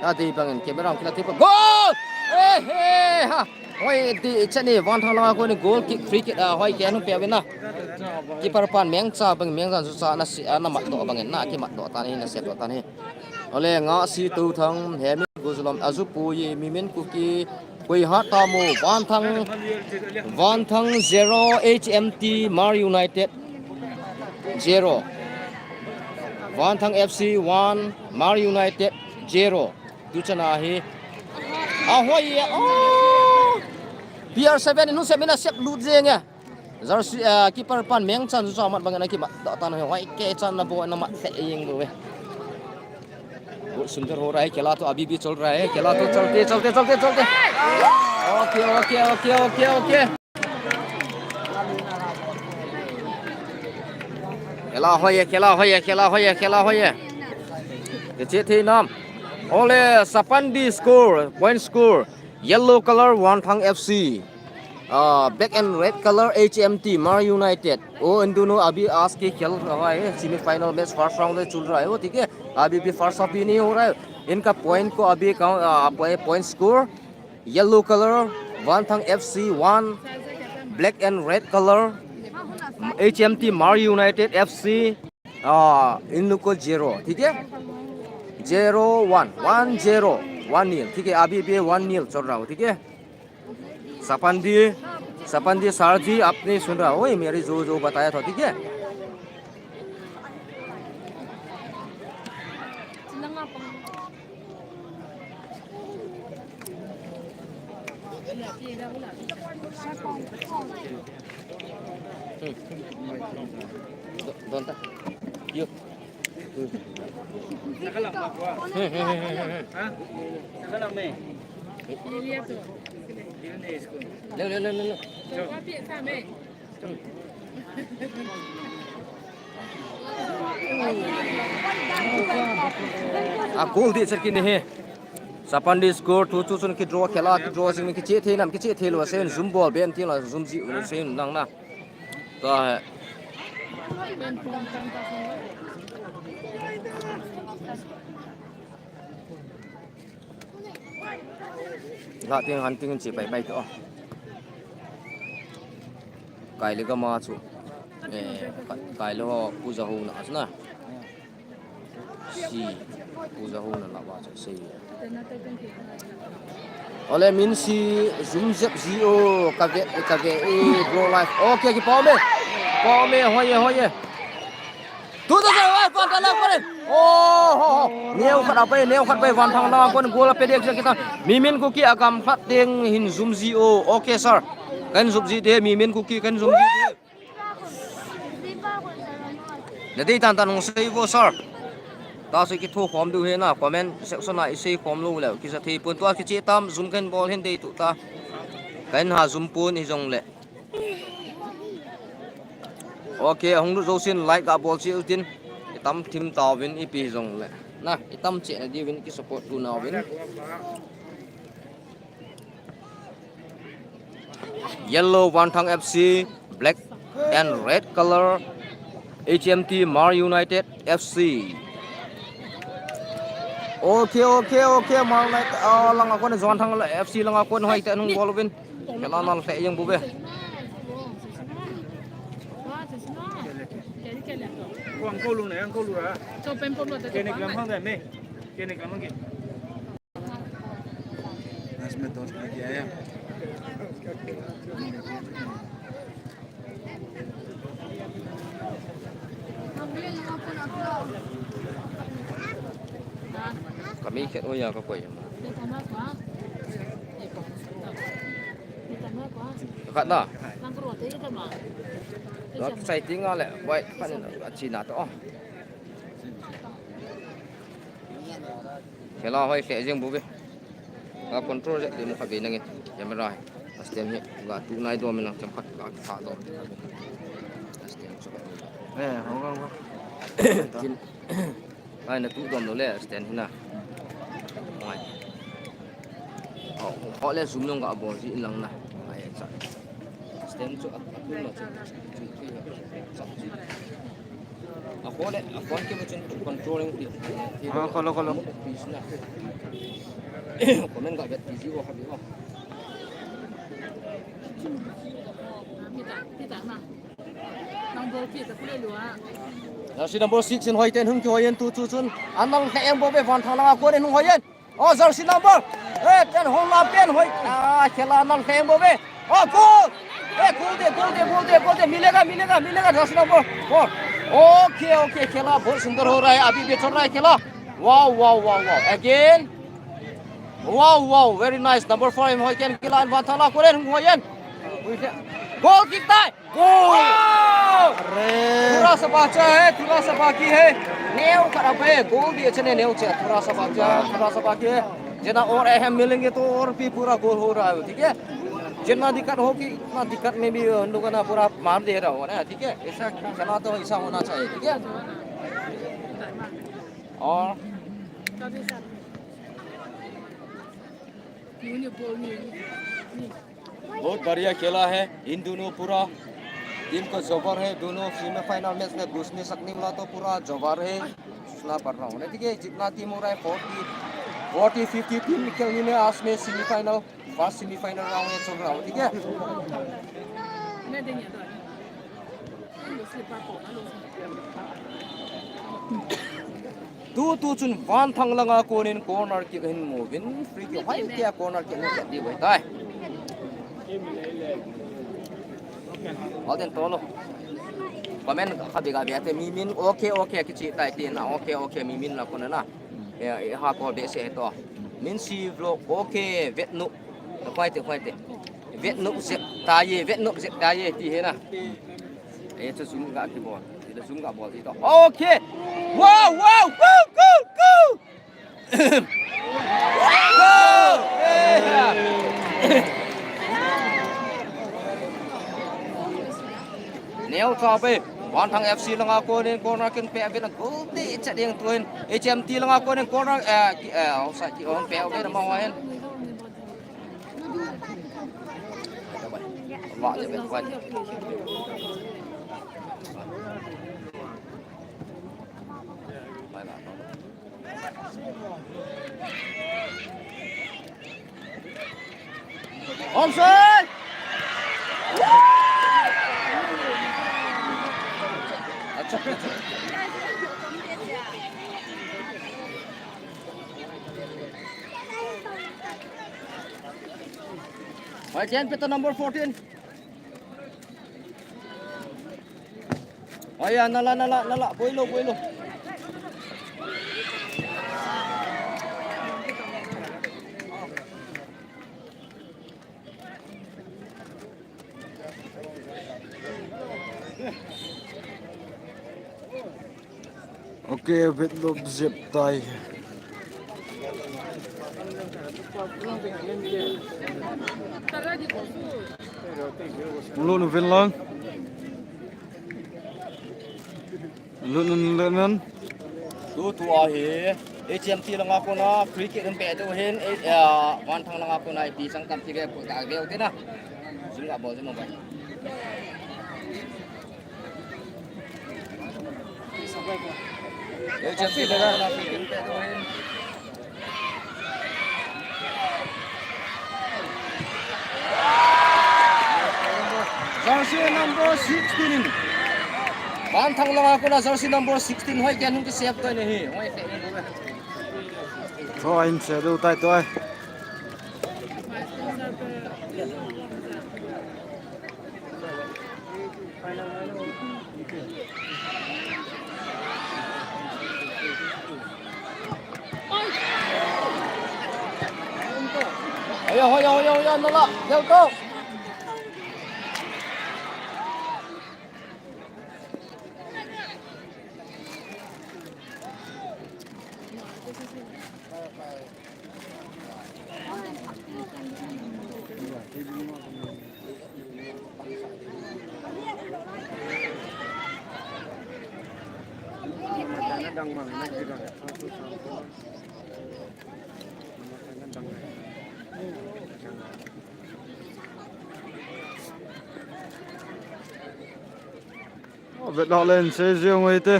Adei bangin camera hung kila thei pa. Goal! Eh, eh, ha. Hoi, ti chani Vanthang langa konin goal kick, free kick, ah, hoi kei hung pe uvin na. Keeper pan mengcha bang, mengcha ju sa na si, ah, na mat doh bangin na, kimat doh tan hi, na set doh tan hi. Ale Ngahsi Touthang hemin go ju lom, aju poi, Mimin Kuki, Koi hat ta mo, Vanthang, Vanthang zero, H M T Mar United zero. Vanthang F C one, Mar United zero. Tu chana hi. Ahoi ya, oh! P R seven in hung sep mina sep lut jeng e. Jersey, ah, keeper pan mengchan chu mat bangin akimat doh tan hi, hoi kei chan na bol na mat lheh jeng lou ve. बहुत सुंदर हो रहा है, खेला तो अभी भी चल रहा है, खेला तो चलते, चलते, चलते, चलते। Okay, okay, okay, okay, okay. Khela hoiya, khela hoiya, khela hoiya, khela hoiya. Kichai thei nam. Ole, Sapandi score, point score. Yellow color, Vanthang F C. Uh, black and red color H M T, Mar United। वो इन दोनों अभी आज के खेल रहा है, semifinal match first round में चल रहा है, वो ठीक है। अभी भी first half भी नहीं हो रहा है। इनका point को अभी काउं-, आ, पॉइ-, point score, yellow color, Vanthang F C one, black and red color, HMT मार यूनाइटेड एफसी, आ, इन लोग को ज़ीरो, ठीक है, zero one, one zero, one nil, ठीक है, अभी भी वन नील चल रहा हो, ठीक है। सपन दी, सपन दी सर जी, आपने सुन रहा हो, ये मेरी जो जो बताया था, ठीक है। Don ta. Yo. Leo, leo, leo, leo, leo. A goal di cherkin hi. Sapan di score two two chun ki draw khela, ki draw jing ki che thei nam, ki che thei lo sen zum bol ben ti la zum ji u sen nang na. Ta he. Lah ting han ting chi pai pai to. Kai le ga ma chu. Eh, kai le ho pu za ho na chu na. Si, pu za ho na la ba chu si. Ole min si zum zep ji o ka ve, ka ve e bro life. Okay, ki pom e. Pom e, hoi e, hoi e. Tu tu tu, oi, Vanthang lang kon. Oh, ho, ho. Neo khat apai, neo khat pai, Vanthang lang kon goal ape dek jeng kita. Mimin Kuki agam khat ding hin zum ji o. Okay, sir. Kan zum ji de, Mimin Kuki kan zum ji de. Na dei tan tan hung sei vo, sir. Ta sei kitho khom diu he na, comment section a i sei khom lou le, kisa thei pon tua kiche tam, zum kan bol hin dei tu ta. Kan ha zum pon hi jong le. Okay, hung lut jousen like a bol cheh utin, i tam thim tauvin ipi jong le. Na, i tam cheh na diuvin ki support tu nauvin. Yellow Vanthang F C, black and red color H M T Mar United F C. Okay, okay, okay, Mar United, ah, langa kon Vanthang F C langa kon hoi te nung bol uvin. Kela nal lheh jeng bou ve. Ko ang ko lu ne, ang ko lu ra. Ko pen pom lo ta. Kene gram hang da me. Kene gram hang ke. इसमें दोस्त ने किया है। Kami khet o ya ka koi. Khat na. Dot sai ting a le, bai, khat na, a chi na to. Khela hoi lheh jeng bou ve. Ka control jep ding mo kha ve nangin. Camera hi. A stand hi. Ga tu nai dom nang cham khat ga tha dom. A stand chu. Eh, ho, ho, ho. Tin. Ai na tu dom lo le stand hi na. Ngai. Ho, ho le zoom nung ga bol ji lang na. Ngai cha. Stand chu a, a tu ma chu. Chu chu. Cha chu. A khole, a khon ke chun controlling ti. Ah, kholo, kholo. Comment ga bet ti ji o ha bi o. Number six in hoi ten hung kihoi in tu chu chun. Anal khe em bo be van thang langa kon in hung hoi in. Oh, jersey number. Eh, ten hung la pen hoi. Ah, khela nal khe em bo be. Oh, goal. Eh, goal de, goal de, goal de, goal de. Milega, milega, milega. Jersey number four. Okay, okay. खेला बहुत सुंदर हो रहा है, अभी भी चल रहा है खेला। Wow, wow, wow, wow. Again. Wow, wow. Very nice. Number four in hoi ken kila in van thala koren hung hoi in. Goal kick tai. Goal! Wow! अरे! थोड़ा सा बचा है, थोड़ा सा बाकी है। Neo khat apai, goal diya chane neo cha, थोड़ा सा बचा है, थोड़ा सा बाकी है। जितना और अहम मिलेंगे तो और भी पूरा गोल हो रहा है, ठीक है? जितना दिक्कत होगी, इतना दिक्कत में भी हम लोगों ने पूरा मार दे रहा होगा ना, ठीक है? ऐसा खेला तो ऐसा होना चाहिए, ठीक है? और बहुत बढ़िया खेला है इन दोनों, पूरा टीम को जबर है। दोनों सेमीफाइनल मैच में घुस नहीं सकने वाला तो पूरा जबर है, सोचना पड़ रहा है, ठीक है? जितना टीम हो रहा है, फोर्टी, फोर्टी फिफ्टी टीम निकलने में आज में सेमीफाइनल, फर्स्ट सेमीफाइनल राउंड में चल रहा हो, ठीक है? Tu, tu chun Vanthang langa konin corner kick ahin mu uvin, free kick hoi tia corner kick ahin vet diu ahitai. Alden tolo. Comment kha bega bia te mi min okay, okay kichi tai tina, okay, okay mi min la kona na. Eh, eh, ha ko de se to. Min si vlog okay, vet nu. Khoi te, khoi te. Vet nu zep tai, vet nu zep tai ti he na. Eh, chu zoom ga ki bol. Ti zoom ga bol ti to. Okay. Wow, wow, go, go, go. Go. Eh, yeah. Neo cha pe, Vanthang F C langa konin corner kin pe uvin a goal te cha ding tuin, H M T langa konin corner, eh, ki, eh, offside kick hung pe uvin amaho hin. Wa le ben kwan. Onside! Acha, acha. Hoi, jen peta number fourteen. Aya, nala, nala, nala, boilo, boilo. Okay, vet lop zep tai. Lo nu ven lang. Lo nun, lo nun. Tu, tu ahi. H M T langa kona free kick in pe tu hin, eh, ah, Vanthang langa kona ipi sang tam ti ve ko ta ve u te na. Jing la bol jing mo bai. Jersey number sixteen in. Vanthang langa kona jersey number sixteen hoi ken hung ki save toi ni hi. Hoi te ni. Toi in se du tai toi. Hoya, hoya, hoya, hoya, nala, del ko. Vet lah len se jeng wei te.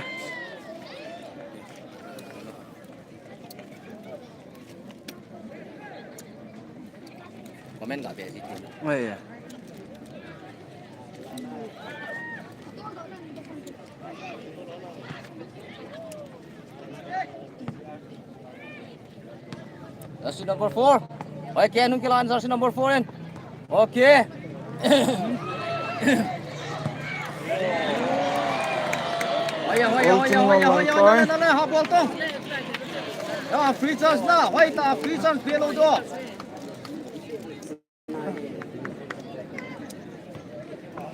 Comment ga be ji te. Wei. Jersey number four. Hoi, ken hung kilan jersey number four in. Okay. Hoya, hoya, hoya, hoya, hoya, nala, nala, ha bol to. Ya, free chance na, hoi ta, free chance pe lou to.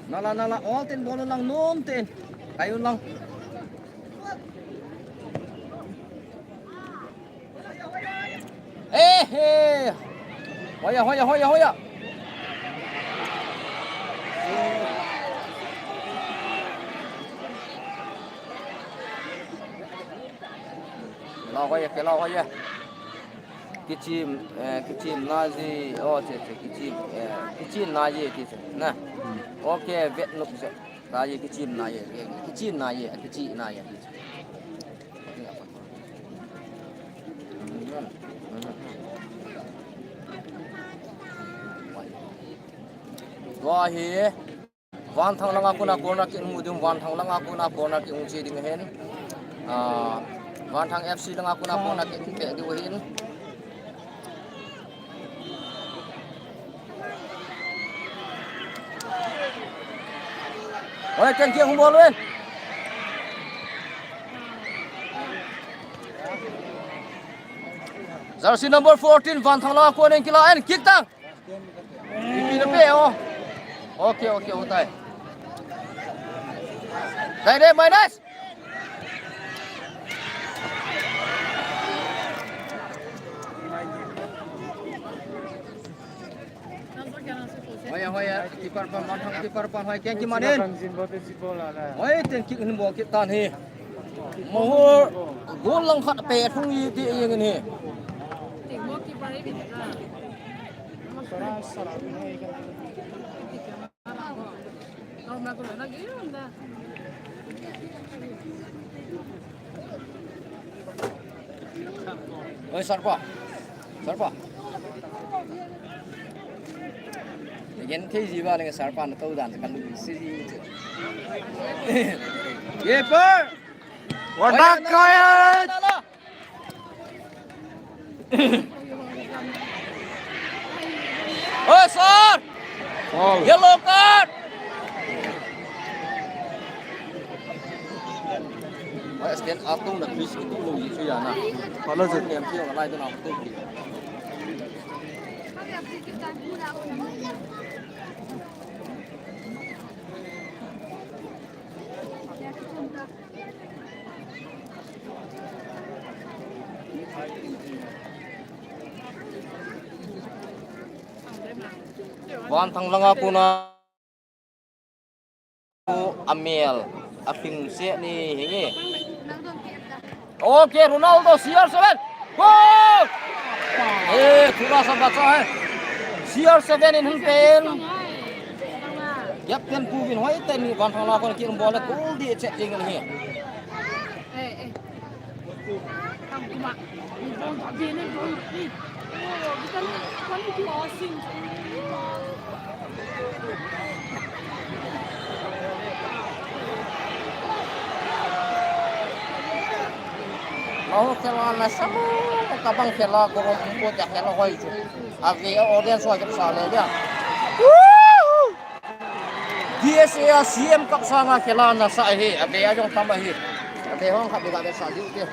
Nala, nala, ol tin bol lang, nom tin. Kayu lang. Eh, eh. Hoya, hoya, hoya, hoya. La hoya, ke la hoya. Kichim, eh, kichim na ji, oh, che, che, kichim, eh, kichim na ji, ti che, na. Hmm. Okay, vet nuk che. Na ji, kichim na ji, kichim na ji, kichim na ji. Tua hi. Vanthang langa kona corner kimu ding, Vanthang langa kona corner kimu che ding ahin. Ah, Vanthang F C langa kona corner kipe ding ahin. Oi, thank you, hung bol uvin. Jersey number fourteen, Vanthang langa kona kila in, kick tang. Ipi na pe, oh. Okay, okay, utai. Dai de, minus. Hoiya, hoiya, keeper pan, Vanthang keeper pan, hoi, keng kiman in. Hoi, ten kick in bol kit tan hi. Moho, goal lang khat pe thung i ti i ngin hi. Oi, Sarpa. Sarpa. Again, K G ba ni Sarpa na tau dan kan si si. Keeper. Wadak kaya. Oh, sir! Foul. Yellow card! Oi, stand up tu na, please, itu lo, itu ya na. Foul je. Yang tu, yang lain tu na, tu. Vanthang langa kona amel, aping se ni hingi. Okay, Ronaldo, C R seven. Goal! Eh, thura sa bacha hai. C R seven in hin pen. Captain Puvin hoi ten ni Vanthang langa kona kimu bol le goal di chet ding ni. Mahu khela nasa mo, kabang khela ko ko ko ja khela hoi chu. Ave audience hoi chu sa le dia. Woo! D S A a C M Cup sanga khela nasa ahi, ave a jong tam ahi. Ave hong khat bega be sa diu te.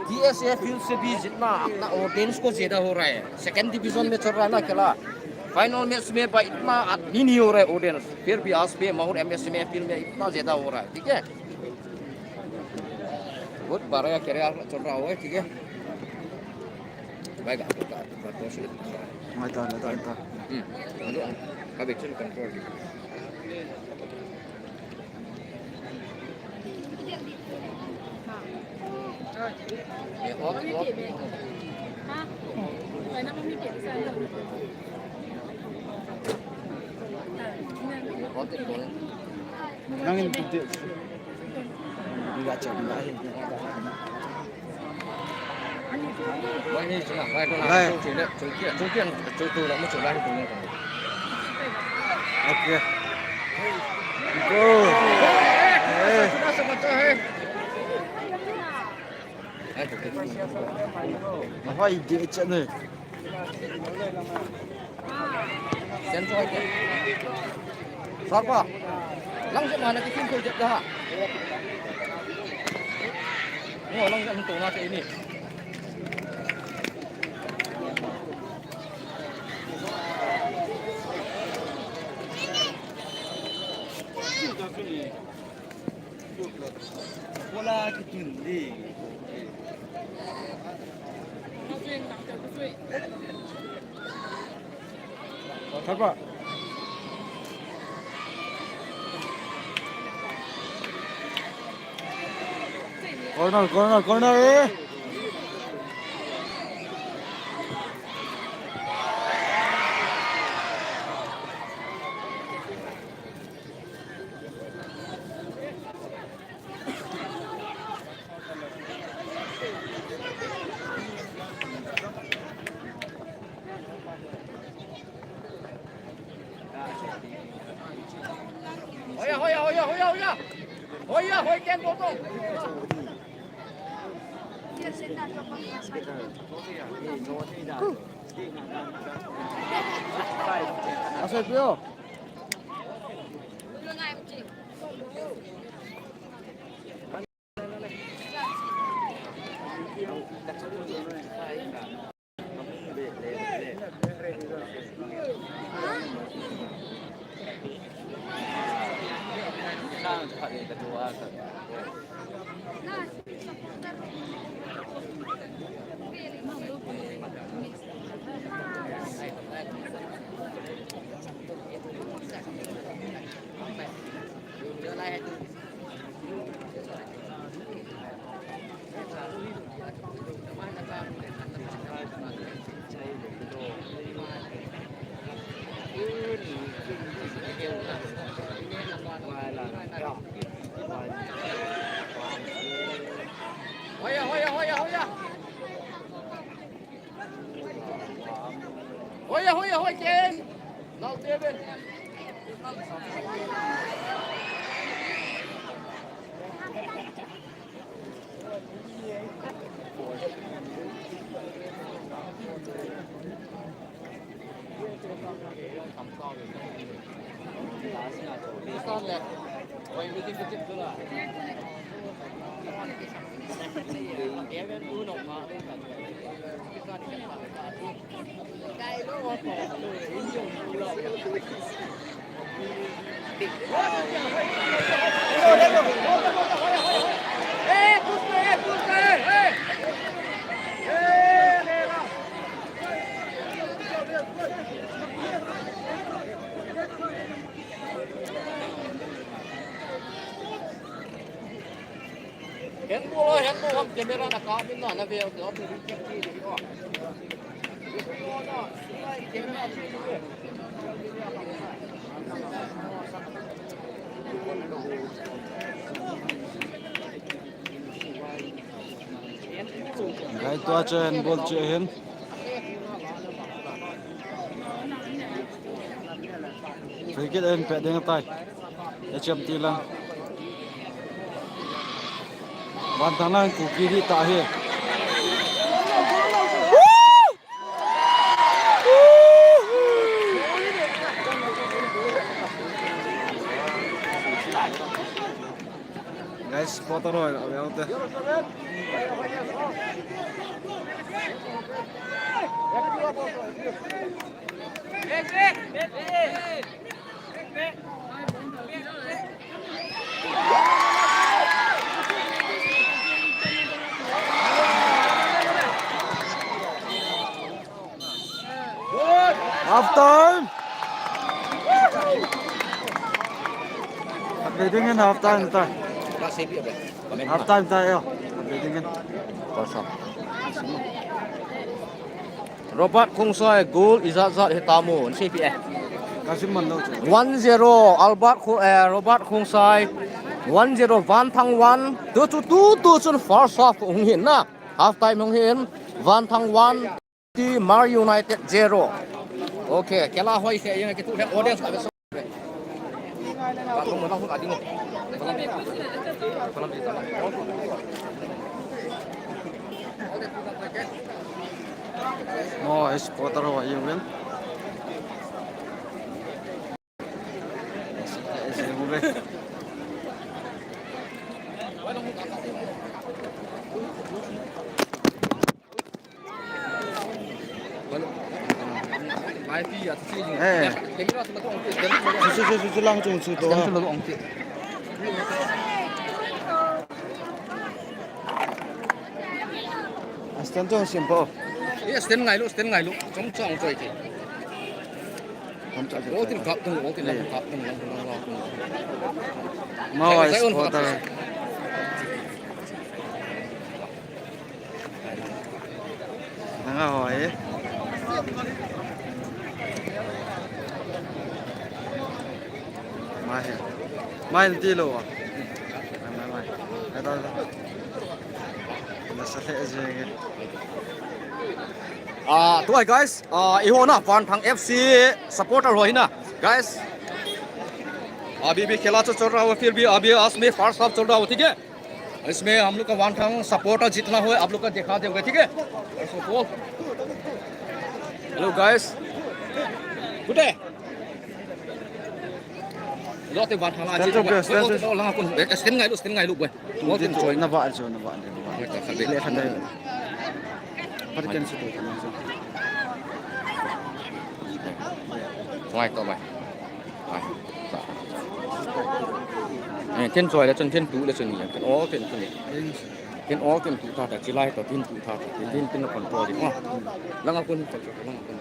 D S A field se bi jitna, apna audience ko jeda ho raha hai. Second division mein chal raha na khela. Final match mein ba itna aadmi nahi ho raha hai audience. Phir bhi aaj bhi Mahur M S C mein field mein itna jeda ho raha hai, theek hai? Bahut bada kya re, aap chal raha ho, theek hai? Bhai, ka, ka, ka, ka, ka, Maida, maida, maida. Hmm. Aduh, ah, ka bechun control. Eh, off, off. Off, off. Nangin pute. Ni ga cham ba hi. Okay. Go. Eh. Ahoi, de chane. Sen choi ke. Sarpa. Lang se mana ke kin ko jep da. Ngo lang lang to na ke ini. Bola kitun di. Sarpa. Corner, corner, corner, eh. Hoiya, hoi ken bo to. Asa pio. Hoiya, hoiya, hoiya, hoiya. Hoiya, hoiya, hoiya, Ken. Lau te ben. Handball, handball ham camera na ka min na na ve, o, o, check ti di o. Gai tua chu handball chu ahin. Free kick ahin pe ding tai. Echem ti lang. Vanthang lang Kuki di ta hi. Guys, photo roll, abe aute. Half time. Abiding in half time ta. Half time ta yo. Abiding in. Robert Khongsai goal ijat jat he tamu, C P A. Kasim man lo. One zero, Albert Kho-, eh, Robert Khongsai. One zero, Vanthang one. Tu chu tu tu chun first half hung hin na. Half time hung hin. Vanthang one, Mar United zero. Okay, kela hoi se yang ke tu he audience ka. Mo, supporter ho ahi uvin. Eh. Su, su, su, su lang chung su to. Stand chung simple. Eh, stand ngai lo, stand ngai lo. Chung chung choi ke. Kam cha. Otin kap tung, otin lang kap tung, lang, lang, lang. Mau ai supporter. Nanga hoi. Mai. Mai ti lo. Mai, mai, mai. Ai ta, ta. Na sa le je. Ah, tu ai guys. Ah, eiho na Vanthang F C supporter ho hi na. Guys. अभी भी खेला तो चल रहा है, फिर भी अभी आज में फर्स्ट हाफ चल रहा है, ठीक है। इसमें हम लोग का वानथांग सपोर्टर जितना हो, आप लोग का दिखा देंगे, ठीक है। Hello guys. Good day. Lo te van thala. Stand up, stand up. Lo la kun. Stand ngai lo, stand ngai lo, boy. Lo te choi na ba, choi na ba. Le khan dai. Par ken su to. Ngai to, boy. Ken choi le chun, ken tu le chun ni. Ken o ken tu ni. Ken o ken tu ta ta, chilai to ken tu ta ta. Ken ken ken kon to di. Langa kun ta, langa kun.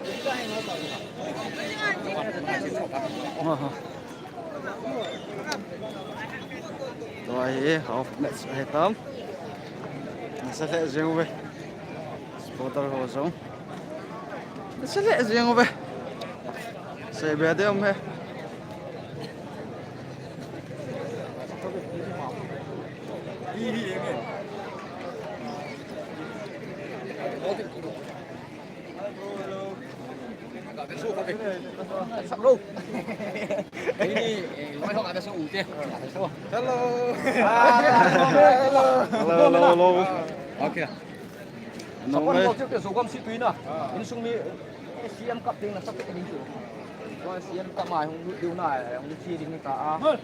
Tua hi half match ahi tam. Nasa lheh jeng uve. Supporter ho jong. Nasa lheh jeng uve. Sei be de um he. Hello. Hello, hello, hello. Okay. Sapon mo chu ke so gam si tuina. Insung mi C M kap ding na sa ke ding chu. Ko C M kap mai hung lut diu na, hung chi ding ta a.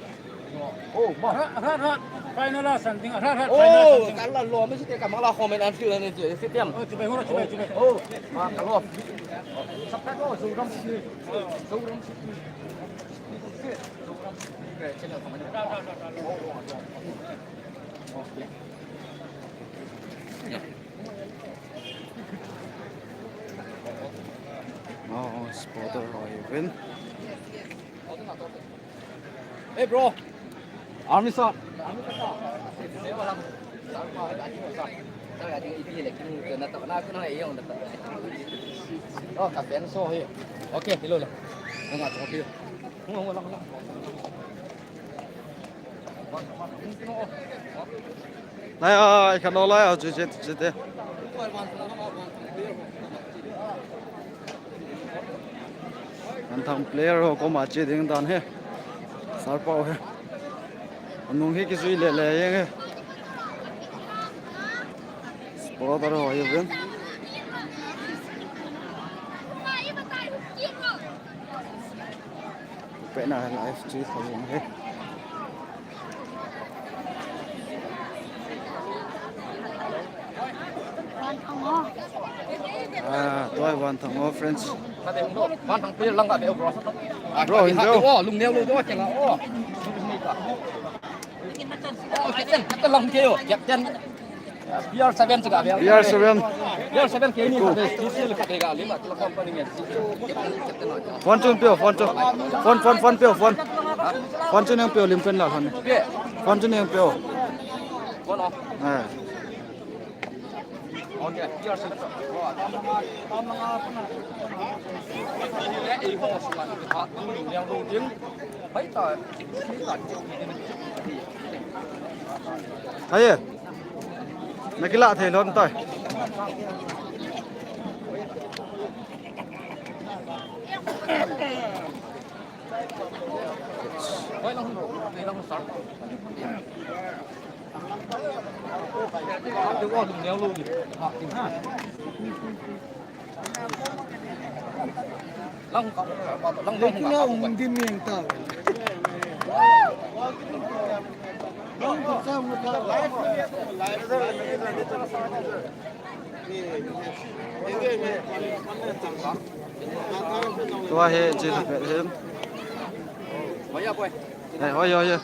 Oh, ma. Rat, rat, rat. Final a san ding, rat, rat, final a san ding. Oh, kala lo, mi si te ka mala home and field ni si, si tiam. Oh, chubai, hura, chubai, chubai. Oh, ma, kalo. Subscribe ko, Zoram City. Zoram City. Zoram City. Channel ko. Oh, supporter ho uvin. Hey, bro. Army sir. Oh, ka pen so hi. Okay, hello le. Nga so hi. Nga nga lang lang. Lai ai, khan lo lai, chu che, che te. Anthang player ho koma che ding dan he. Sarpau he. Anung hi kijui le le jeng he. Supporter ho hi ven. Pe na live chi ho jeng he. Ah, tua hi Vanthang ho, friends. Vanthang player lang ka beu, bro. Bro, hin beu. Oh, lung neo lo, do, chenga, oh. Oh, captain, captain lang ke yo, captain. P R seven chu ka beu. P R seven. P R seven ke ni ka beu, T C L ka beu ka lima, tu company nge. Phone chu nang peo, phone chu. Phone, phone, phone peo, phone. Phone chu nang peo, lim pen la phone. Phone chu nang peo. Phone off. Eh. Hai. Na kila thei lon tai. Tua hi, chi thapet hin. Hoi, hoi, hoi.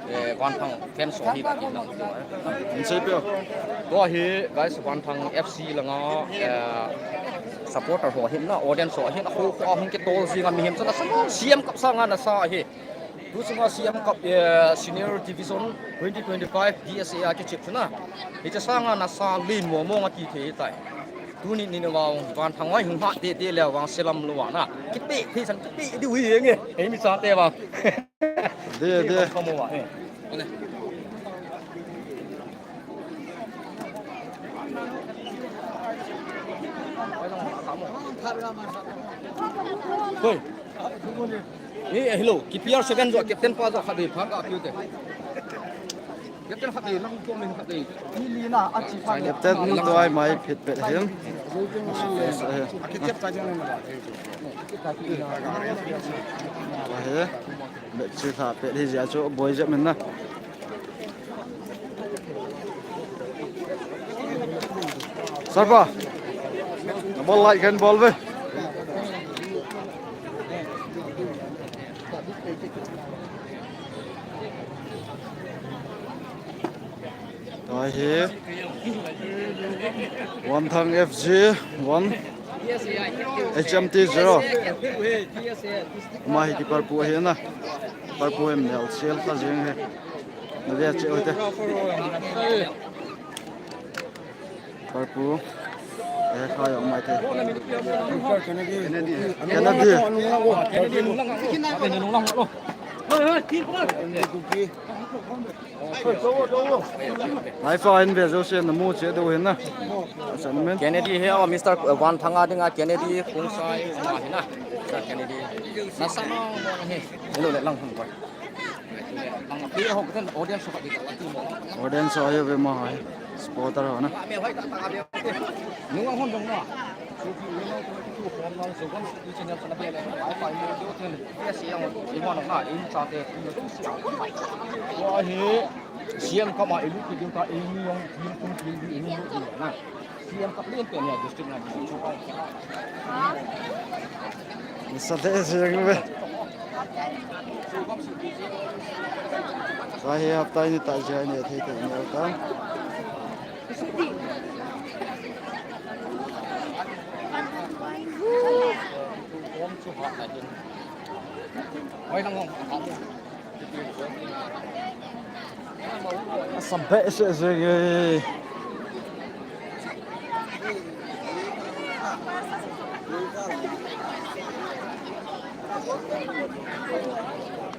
Eh, Vanthang fans ho hi ka ti lang. Hin sei peo. Tua hi, guys, Vanthang F C langa, eh, supporter ho hin na, audience ho hin, ho, ho, hung kitol jing a mihem chun, C M Cup sanga nasa hi. Tu sunga C M Cup, eh, Senior Division twenty twenty-five D S A a kichep chu na. Hiche sanga nasa len mo mong a ti thei tai. Tuni ni vang Vanthang hoi hung hat te te le vang selam lou va na. Kipe thei san kipe diu hi nge. Hei mi chate vang. De, de. Kamu va, eh. Hoi. Ni, eh, hello. Ki P R seven jo, captain pa jo, khat dei, phang ka piu te. Captain khat dei, nang ko min khat dei. Ni li na, a chi pa. Captain nu to ai mai phit pet hin. Wa he. Bet chi tha pet hi jia chu boi jep min na. Sarpa. Na bol lai khen bol ve. Tua hi Vanthang F C one, H M T zero. Ama hi keeper pu ahi na. Keeper pu hi mel sel kha jeng hi. Na ve che ute. Keeper pu. Eh, kha yo mai te. Kennedy. Kennedy. Lai fa in ve jo se na mu che do hin na. Asan men. Kennedy hi, oh, Mister Vanthang a dinga Kennedy Khongsai ma hi na. Mister Kennedy. Na sa ma mo hi. Ilo le lang hum ko. Lang pi ho ko ten audience ho ka di ka ti mo. Audience ho ahi ve ma hai. Supporter ho na. Nunga hon dong na. Wa hi, siam kama ilu ki ding ta, ilu yong, ilu kum, ilu, ilu, ilu, na. Siam kap lien pen ya, district na, district. Sa te siam be. Sa hi hapta ni ta jai ni thei te ni ta. Asam behseh jenge.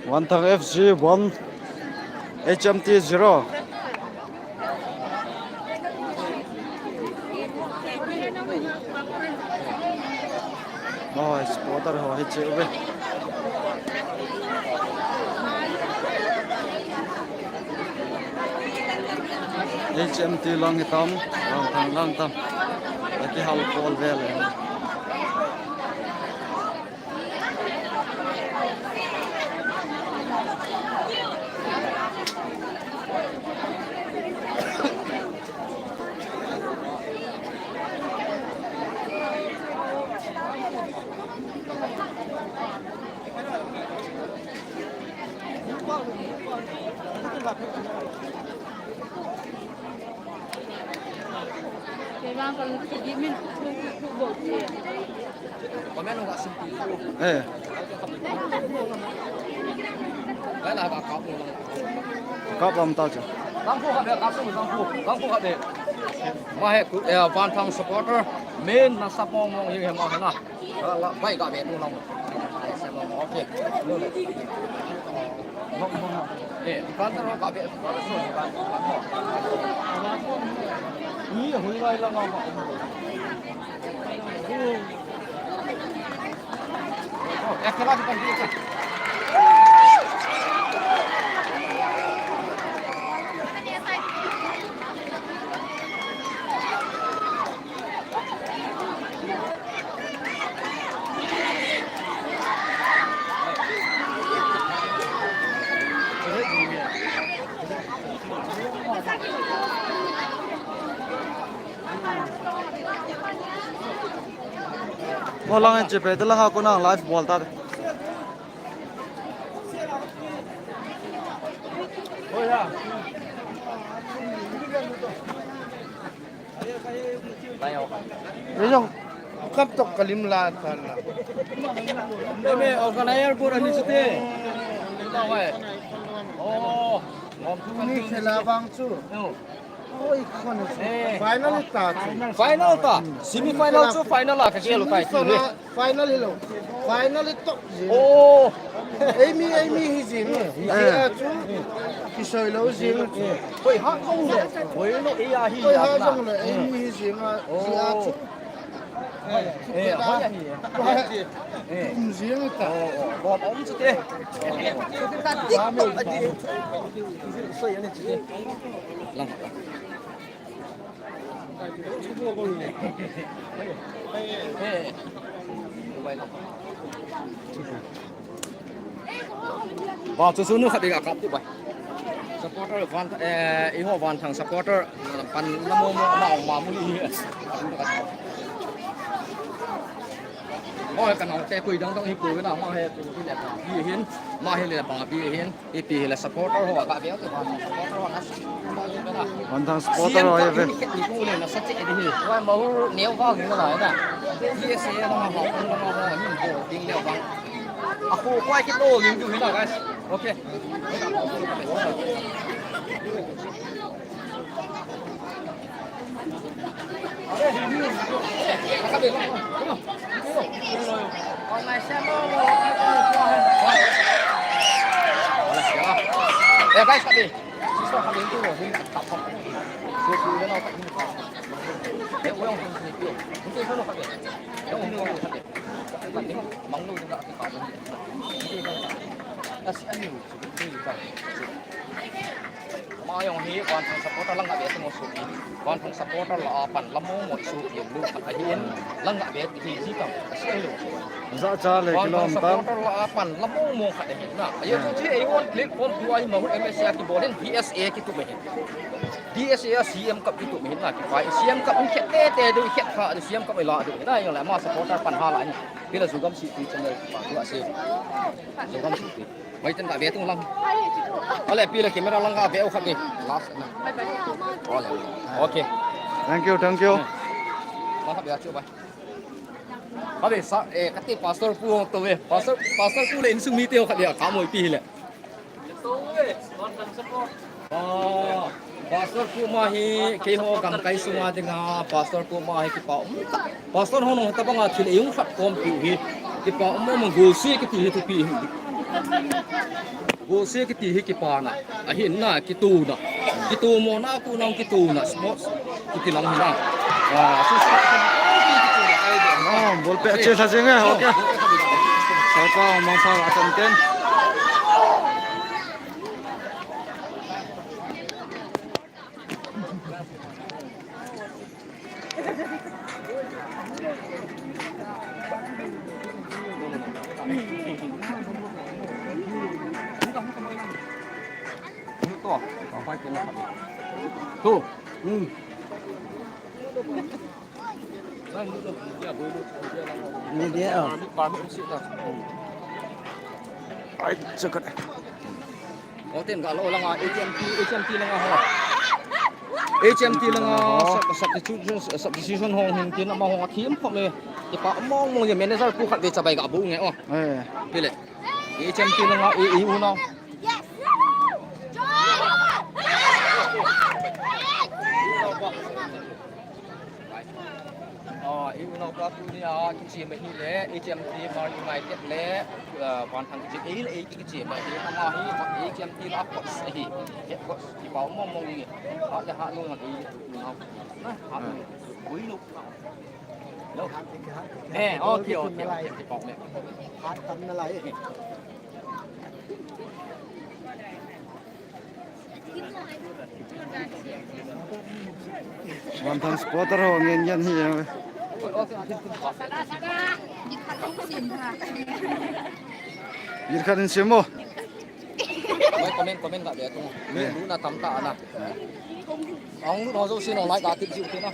Vanthang F C one, H M T zero. Oi, supporter ho hi cheu ve. H M T lang hitam, lang tam, lang tam. Aki hal pol vel. Eh. Kap am ta chu. Kap khat be, kap sung, kap khat, kap khat be. Ma he, eh, Vanthang supporter, main na support mong hi he ma he na. Bai ka be tu long. Okay. Eh, kan ta ka be. Ni hui lai la ma. Oh, eh, kala ki kan. Mo lang in chepe, te lang ako nang live bol ta. Ejong kap tok kalim la tan la. Eme organizer pura ni sute. Oh. Ni khela bang chu. Oi, khon chu. Final ta chu. Final ta. Semi final chu final la ka gel ta. Final hilou. Final hi tok jing. Oh. Eimi, eimi hi jing. Hi a chu. Kisoi lou jing. Koi ha jong le. Koi lou e a hi. Koi ha jong le. Eimi hi jing a. Hi a chu. Eh, hoi ahi. Eh. Kum jing ta. Oh, oh. Bom um chu te. Soi ani chu te. Lang. Eh. Ba chu chu nu khat ding a kap ti bai. Supporter van, eh, eiho Vanthang supporter, pan la mo mo ma ma mu ni. Oi, ka nau te kui dang dang hi kui na ma he tu hi le ba bi hin, ma hi le ba bi hin, ipi hi le supporter ho ka be tu ba supporter ho na. Vanthang supporter ho hi ve. Ni ku le na sa che di hi. Wa ma hu neo va hi na na. Hi se na ma ha na ma ha ni ko ding le ba. A khu kwai kit lo ling tu hi na, guys. Okay. Eh, guys, kami. Ama jong hi Vanthang supporter lang a be teng sopi. Vanthang supporter lah a pan la mo mo sopi lu khat ahi in, lang a be hi ji tam asi lo. Jahcha le kilom tam. Vanthang supporter lah a pan la mo mo khat ahi na. Ayo chu ji ei won click form tu ahi ma hu M S A ki bol in D S A ki tu me. D S A C M Cup ki tu me na ki pai. C M Cup in khet te te du khet kha C M Cup la du na, jong la ma supporter pan ha la ni. Pila Zogam City channel pa tu ase. Zogam City. Mai ten ka ve tung lang. Ale, pila camera lang ka ve u khat ni. Last na. Ale. Okay. Thank you, thank you. Ma khat ve chu bai. Khat ve sa, eh, kati pastor pu to ve. Pastor, pastor pu le insung mi te khat ve ka mo ipi hi le. Ah, Pastor pu ma hi, keiho gamkai sunga dinga, Pastor pu ma hi kipa um. Pastor ho nung tabanga thil ei um khat kom pi hi. Kipa um um gulsi kiti hi thupi hi. Gulsi kiti hi kipana. Ahin na kituna. Kitu mo na ku nang kituna. Sports. Kiti lang hi na. Ah, so, so, so, Oh, ball pe ache sa jing eh. Okay. Sapa mang sa atan ten. Tu. Hmm. Ni dia, oh. Ai, cakap. Oh, ten ka lo langa H M T, H M T langa ho. H M T langa ho. Sub-, substitution, substitution ho hin tin ama ho thim khom le. Kipa mong mong ye manager pu khat ve chabai ka bu nge, oh. Eh. Pile. H M T langa i, i u na. Ah, i u na pa tu ni a, kichi me hi le, H M T Mar United le, ah, Vanthang kichi, ei le, ei kichi me hi, ama hi, H M T la coach hi, head coach, kipa mong mong ni. Ha le ha lo na, ei, na, ha lo, ui lo. Lo. Eh, okay, okay, okay, kipa me. Ha tam na lai. Vanthang supporter ho ngen ngen hi. Gir khat in sim mo. Mai comment, comment ka be tu. Ni lu na tam ta na. Ang lu ho jo sin online ka tip jiu te na.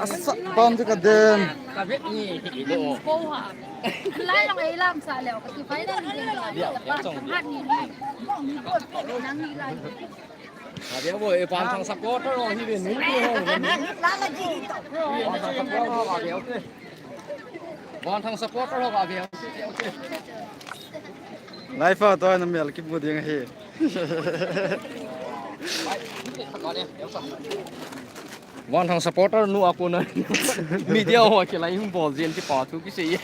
Asa pam tu ka den. Ka vet ni. Lai lang ei lam sa leo ka ti final ni. Leo, leo chong. Hat ni. Nang ni lai. Abia bo, e Vanthang supporter ho hi ve nu ko ho. Lala ji to. Vanthang supporter ho abia te. Vanthang supporter ho abia. Live a to na mel kibu ding hi. Vanthang supporter nu a kona media ho kilai hung bol jin kipa thu kisei.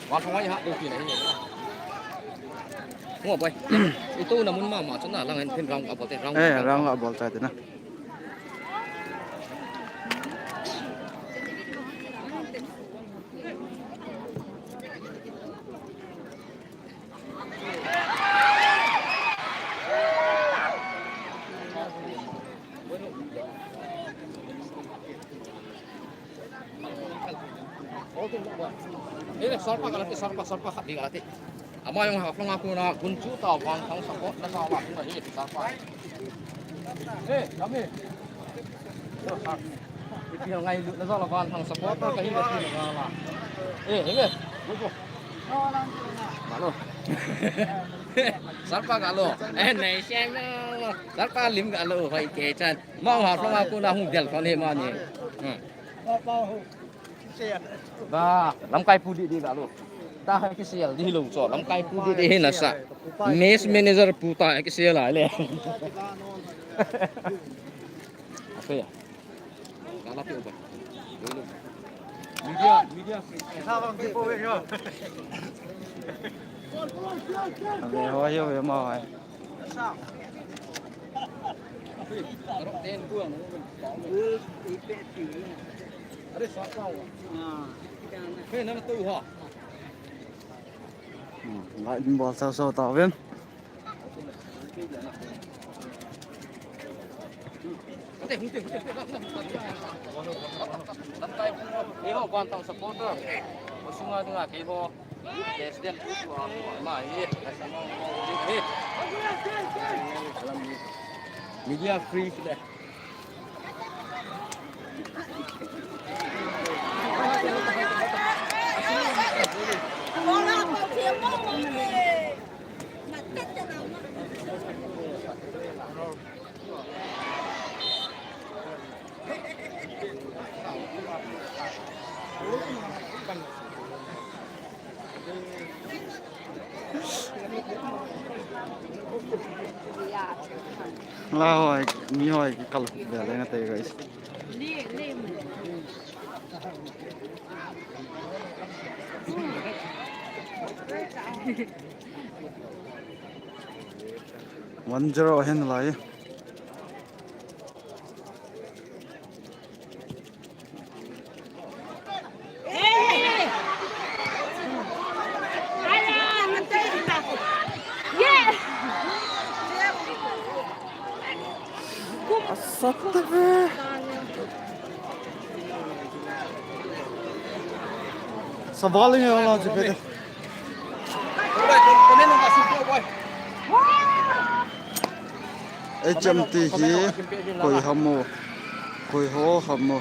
Vanthang ai ha do ki nai. Mo boy. Itu na mun mama chun na lang hin round abol te round. Eh, round abol ta te na. Ele, sorpa kalati, sorpa, sorpa khat di kalati. Ama jong Haflong a kona gunchu ta vanthang support na sa la kona hi sorpa. Eh, kami. Ipi ngai lu na sa la vanthang support ta kahi la ti na la. Eh, ele. Malo. Sorpa kalo. Eh, nei sem. Sorpa lim kalo, hoi ke chan. Mong Haflong a kona hung del kon he mani. Hmm. Ba, lamkai pu di di kalo. Ta ha kisel di lo cho, lamkai pu di di he nasa. Mess manager pu ta ha kisel a le. Apa ya? Kala pi upa. Media, media. Abe, ho yo, yo, ma, hai. Hmm, lai din bol sao sao ta ven. Eiho Guantang supporter. Osunga dinga keiho. President tu tu ama hi. Media free today. La hoi, mi hoi, kal, bel, nga te, guys. One zero ahin lai. Asat ve. Sabal nge wala je pete. H M T hi koi ham o, koi ho ham o.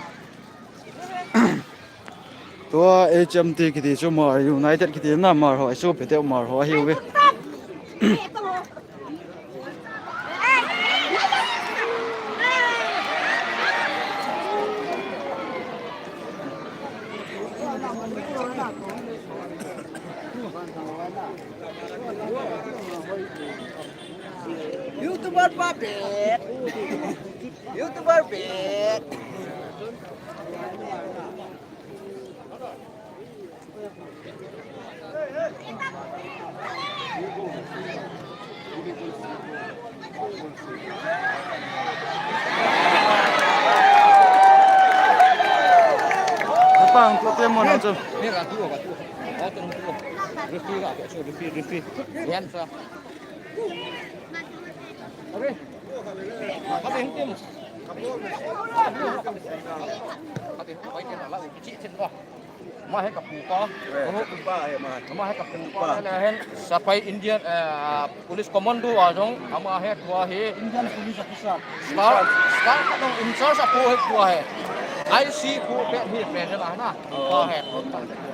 Tua H M T kiti chu Mar United kiti na, Mar ho, achu pete Mar ho ahiuve. YouTuber pa bek. YouTuber bek. Napang tu te mo na chu. Ni ka tu, ka tu. Ka tu, tu. Referee ka tu, referee, referee. Yan sa. Okay. Ka te hin tim. Ka te hin tim. Ka te hin tim. Ama hi kapu pa. Eh, kapu pa hi ama. Ama hi kapu pa. Kapu pa. Ahin, Sepai Indian, eh, Police Commando a jong, ama hi tua hi. Indian Police Officer. Star, star ka dong in charge a pu hi tua hi. I C pu pe hi present a na. Oh. Tua hi.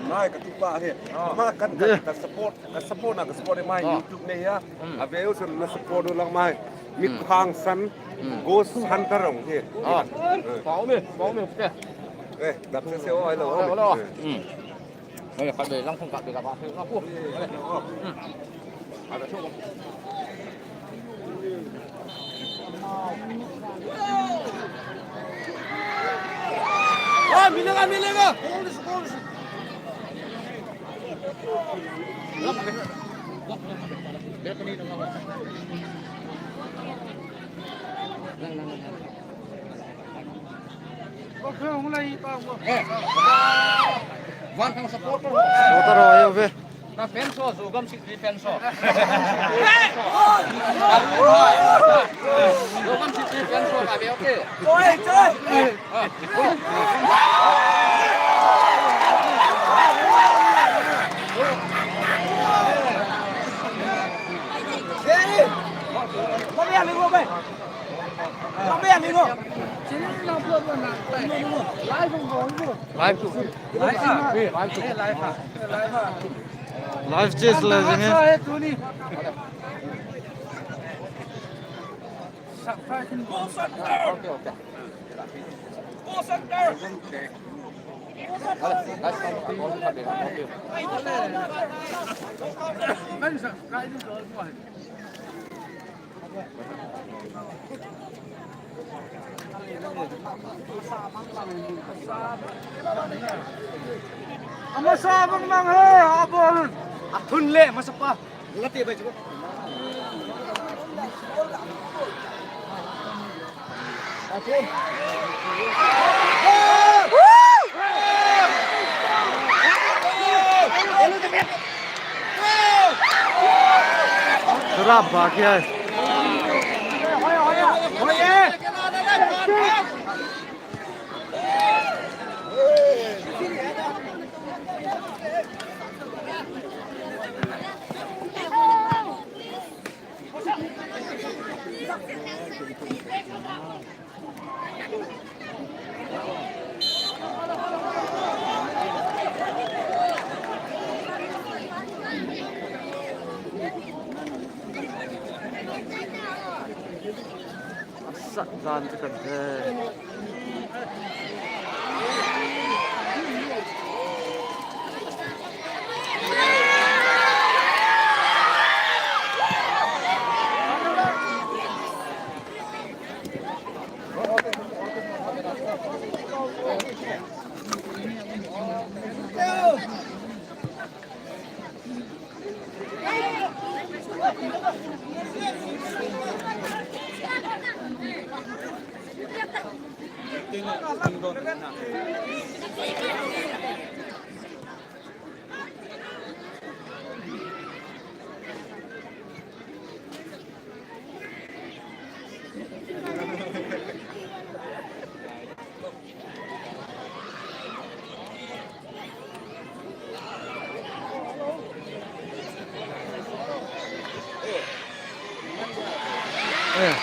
Ama hi kapu pa hi. Oh. Ama kan ka, ka support, ka support na ka support ama hi. Oh. YouTube ne ya. Hmm. Aveu san na support u lang ama hi. Mit khang san. Hmm. Ghost Hunter ong hi. Oh. Eh. Pau me, pau me te. Eh, dap se se o ai lo. Lo, lo. Hmm. Ai, ka be lang khong ka be ka ba se na pu. Hmm. Ai, ka so. Ah, milenga, milenga. Lang, lang, lang, lang. Van thang supporter ho. Supporter ho, ayo ve. Na fans ho, Zogam City fans ho. Zogam City fans ho, ka be okay. Choi, choi. Live chase le jing hai. Amasa bang mang he, abol. Athun le, masa pa. Lati bai chu. Churap ba kya hai? Sah dan chu kan ve. Eh.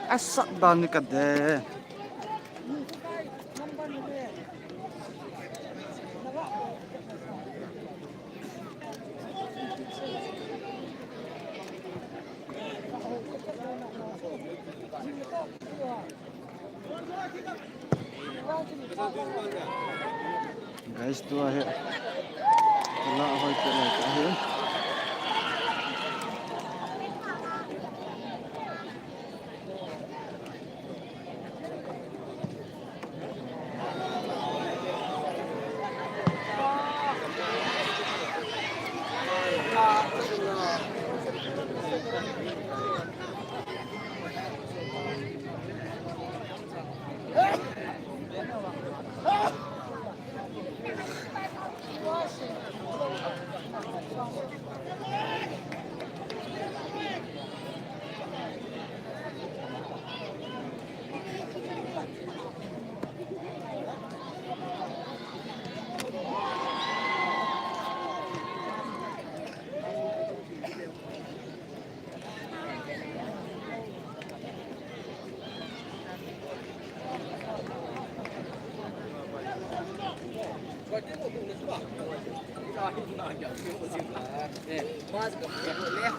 Asah dan ni kade. Guys, tua hi. Tua hoi tua lai tua hi.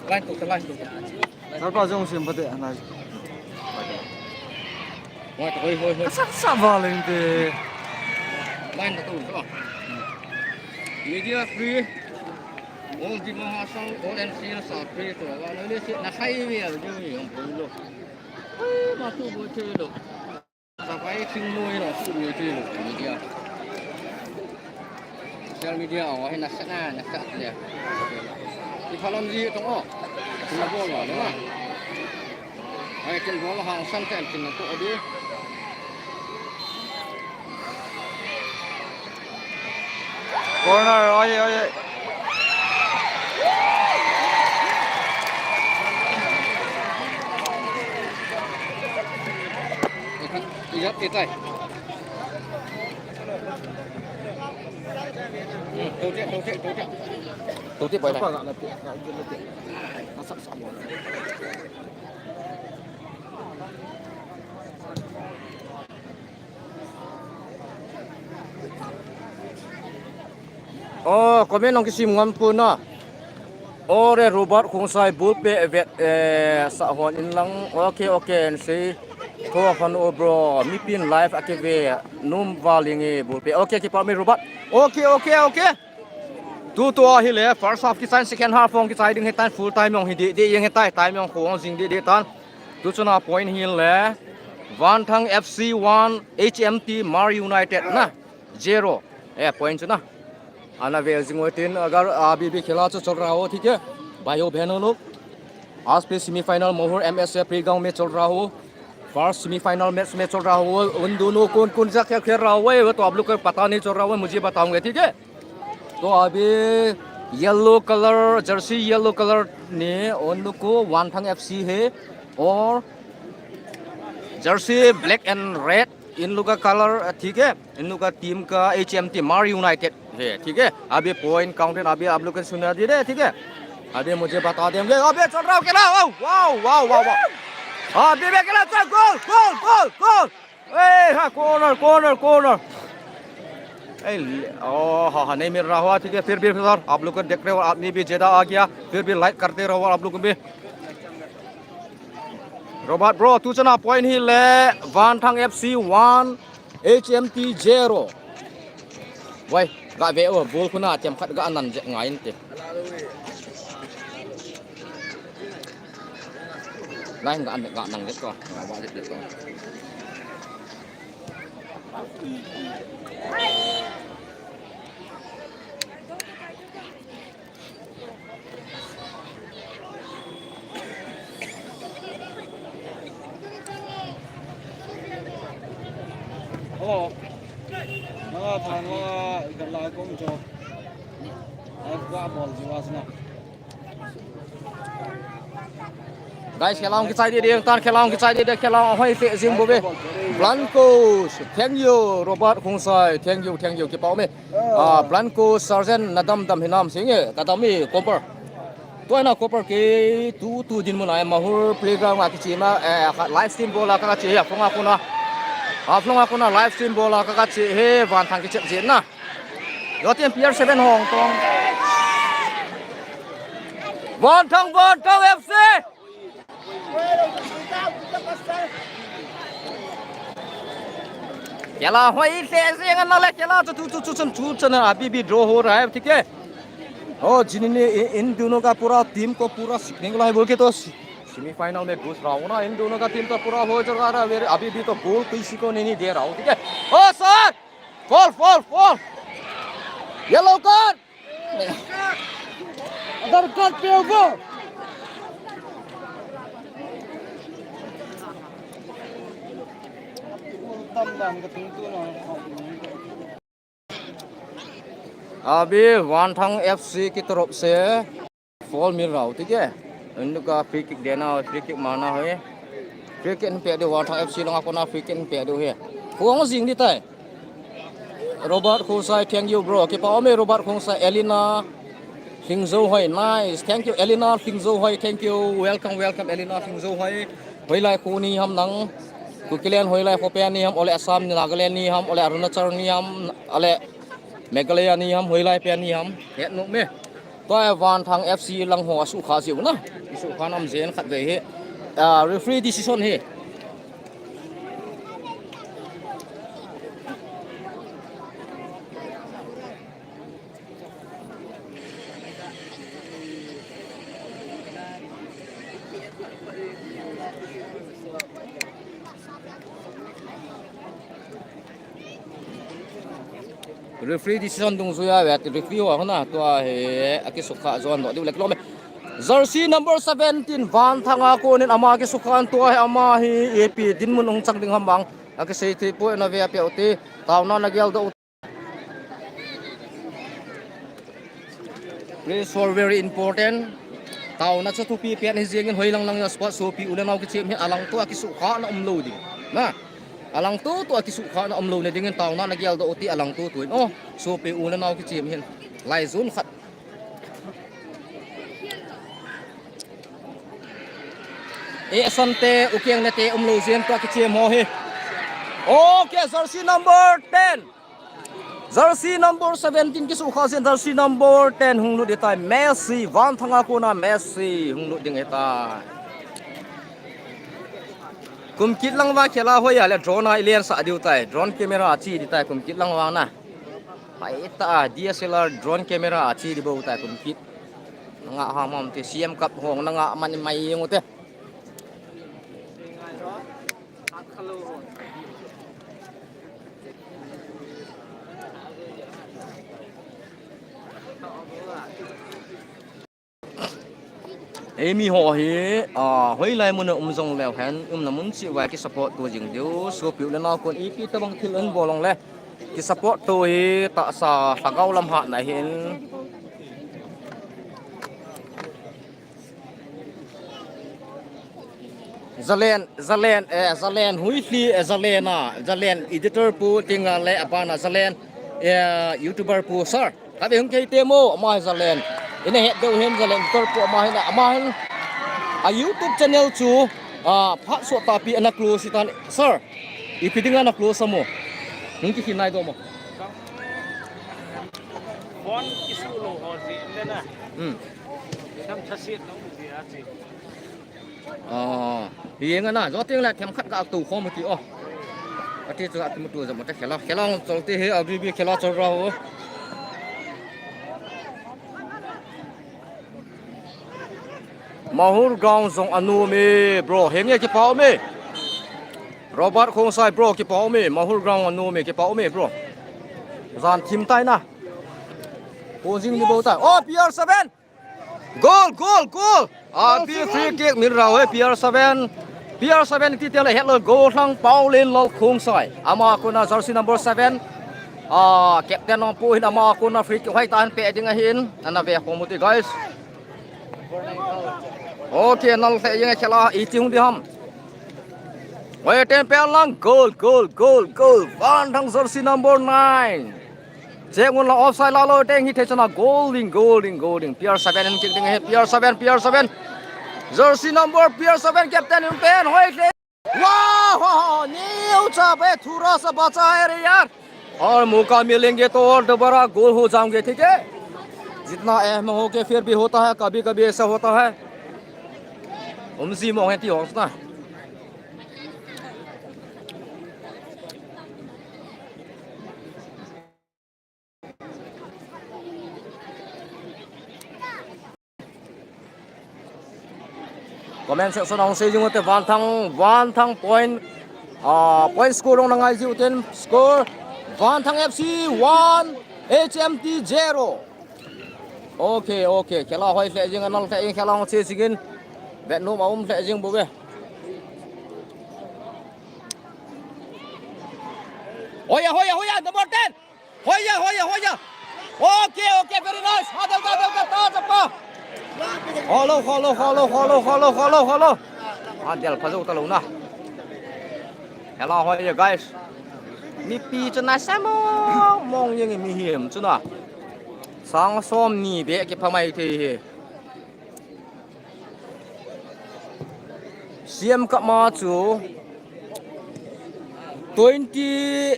Line to, line to. Sarpa jong sim pate anai. Hoi, hoi, hoi. Kasat sa ba leng te. Line to, to. Media free. All Dima Hasao, all N C L are free to. Wa no le si na sai mi a ju mi ang pu lo. Ai, ma tu bo che lo. Sa pai ching mo lo, su mi che lo. Media. Social media o, hi nasat na, nasat le. Iphalam ji tong o. Tina bol wa, le ma. Ai, kin bol hang san ten kin na to di. Corner, oi, oi, oi. Ijat kitai. Hmm, tote, tote, tote. Tote, boy. Oh, comment nong kisim ngam puna. Ore Robert Khongsai bulpe vet, eh, sa hon in lang. Okay, okay, and say. Tho hon o bro. Mipin live akive. Num valingi bulpe. Okay, kipa mi Robert. Okay, okay, okay. Tu tu ahi le, first half kichai, second half ong kichai ding hitan, full time ong hi di, di ong hitai, time ong khong jing di, di tan. Tu chuna point hi le, Vanthang F C one, H M T Mar United na, zero. Eh, point chu na. Ana ve jing utin, agar, ah, B B khela chu chol raho, thik hai. Bhaiyo behno log. आज पे सेमीफाइनल महूर M S A playground में चल रहा हो। First semifinal match में चल रहा हो। उन दोनों कौन कौन सा खेल खेल रहा हुआ है, वो तो आप लोग को पता नहीं चल रहा हुआ है, मुझे बताऊंगा, ठीक है? तो अभी yellow colour, Jersey yellow colour ने उन लोग को वानथांग F C है और जर्सी ब्लैक एंड रेड इन लोग का कलर, ठीक है, इन लोग का टीम का H M T Mar United है, ठीक है। अभी पॉइंट काउंटिंग अभी आप लोग को सुना दे रहे, ठीक है। अभी मुझे बता देंगे, अबे चल रहा हो क्या ना? Wow, wow, wow, wow, wow. अभी मैं खेला था, गोल, गोल, गोल, गोल। ए, हाँ, कॉर्नर, कॉर्नर, कॉर्नर। ए, ले-, ओ, हाँ, हाँ, नहीं मिल रहा हुआ, ठीक है। फिर भी सर, आप लोग को देख रहे हो, आदमी भी ज्यादा आ गया, फिर भी लाइक करते रहो आप लोग भी। Robert bro, tu chana point hi le, Vanthang F C one, H M T zero. Wai, ga ve o, ball khu na, tem khat ga nan je ngai inte. Nai ga, ga nan je ko, ga ba je ko. Hello. Manga thang manga ikan lai kong jo. Ai kwa bol jiwa sina. Guys, khela hung kichai ding ding, tan khela hung kichai ding ding, khela hung hoi fe jing bou ve. Blancos, thank you, Robert Khongsai, thank you, thank you, kipa um e. Ah, Blancos, Sergeant, na dam dam hinam sing e, ka dam e, Copper. Tua na Copper ke, tu, tu dinmun a, Mahur Playground a kichi ma, eh, live stream bol a ka che, a phone a kona. A phone a kona live stream bol a ka che, he, Vanthang kichep jin na. Yo team P R seven Hong Kong. Vanthang, Vanthang F C. Khela hoi se se ngan na le khela chu chu chu chu chu chu na abhi bhi draw ho raha hai, theek hai. Oh, jini ne in, in dono ka pura team ko pura sikne ko lai bol ke to semifinal mein ghus raha hu na, in dono ka team to pura ho ja raha hai, abhi bhi to goal kisi ko nahi de raha hu, theek hai. Oh sir, foul, foul, foul. Yellow card. Other card pe ubo. Abhi Vanthang F C ki taraf se foul mil raha hu, theek hai. In logo ka free kick dena, free kick marna hai. Free kick pe diu Vanthang F C lang a kona free kick pe diu hai. Khuang jing di tai. Robert Khongsai, thank you, bro. Kipa um e, Robert Khongsai, Elina Lhingzouhoi, nice. Thank you, Elina Lhingzouhoi, thank you. Welcome, welcome, Elina Lhingzouhoi. Hoilai kho nahi ham nang? Kukiland hoilai kho pen nahi ham? Ole Assam, Nagaland nahi ham? Ole Arunachal nahi ham? Ole Meghalaya nahi ham? Hoilai pen nahi ham? Het nom e. Tua Vanthang F C lang ho asukha jiu na. Asukha nam jen khat ve hi. Ah, referee decision hi. Referee decision dungjuiya ve ti, referee ho hona tua hi akisukha jon doh diu le kilom e. Jersey number seventeen, Vanthang a konin ama kisukha an tua hi ama hi ipi dinmun hung chang ding ham vang akisei thei poi, na ve a peh u te, taona na geldoh u. Please for very important. Taona chu thupi pen hi jengin hoilang lang a sport sopi u le nao kichem hi alangto a kisukhana umlou ding. Na. Alangto to a kisukhana umlou na dingin taona na geldoh u ti alangto to in. Oh, sopi u le nao kichem hin. Laijun khat. E Sante, u keng le te umlou jeng to a kichem ho hi. Okay, jersey number ten. Jersey number seventeen kisukha jin, jersey number ten hung lut ding tai, Messi, Vanthang a kona Messi hung lut ding ahitai. Kum kit lang vang khela hoiya le drone a i lensah diu tai, drone camera a che ding tai, kum kit lang vang na. Pai ta a D S L R drone camera a che ding bou tai kum kit. Nanga ham ham te C M Cup hong nanga man mai jeng u te. Eimi ho hi, ah, hoilai mun a um jong leu hen, umna mun cheh uva kisupport to jing diu, sopi u le nao kon ipi tabang thil ahin bol jong le, kisupport to hi tahsa lhagao lam hatna ahin. Zalen, Zalen, eh, Zalen, Huitli, eh, Zalen a, Zalen editor pu, tinga le abana Zalen, eh, YouTuber pu, sir. Kave hung kei te mo, ama hi Zalen. Ina het deu hen Zalen editor pu ama hin, ama hin. A YouTube channel chu, ah, phat so tapi ana close tan, sir. Ipi dinga na close mo. Hung kikhin nai do mo. Phone issue lo ho si le na. Hmm. Sam thasit lo si a si. Ah, hi nga na, jo ting la themkhat ka tu khom ti o. Ati chu ati mutu jam ta khela, khela chol ti hi, a B B khela chol ra ho. Mahur Ground jong anom e, bro. Henge kipa um e. Robert Khongsai, bro, kipa um e. Mahur Ground anom e, kipa um e, bro. Jan thim tai na. Pon jing ni bou tai. Oh, P R seven. Goal, goal, goal. A, P R free kick min rau he, P R seven. P R seven ti tia le het lo, goal hlang Paulin Lal Khongsai. Ama kona jersey number seven. Ah, captain nong pu hin ama kona free kick hoi tan pe ding ahin. Ana ve khom u ti, guys. Okay, nal the jeng khela, iti hung di ham. Oi, ten pe lang, goal, goal, goal, goal. Vanthang jersey number nine. Check un la, offside la lo, teng hi thei chana, goal ding, goal ding, goal ding. P R seven in kick ding he, P R seven, P R seven. Jersey number P R seven captain in pen, hoi the. वाह, वाह, न्यू चाप है, थोड़ा सा बचा है रे यार। और मौका मिलेंगे तो और दोबारा गोल हो जाओगे, ठीक है? जितना अहम हो के फिर भी होता है, कभी कभी ऐसा होता है। Umsi mo heti hong sna. Comment section a hung sei jing u te, Vanthang, Vanthang point, ah, point score hung na ngai jiu ten, score, Vanthang F C one, H M T zero. Okay, okay. Khela hoi lheh jing, anal lheh jing, khela hung che jing in. Bet nom a um lheh jing bou ve. Hoiya, hoiya, hoiya, number ten. Hoiya, hoiya, hoiya. Okay, okay, very nice. Ha, del, del, del, del, ta, chapa. Hello, hello, hello, hello, hello, hello, hello. Ha, del, pha jou ta lou na. Hello, hoiya, guys. Mipi chu nasa mong mong jeng e, mihem chu na. Sang som ni beh kipha mai thei hi. C M Cup ma chu twenty,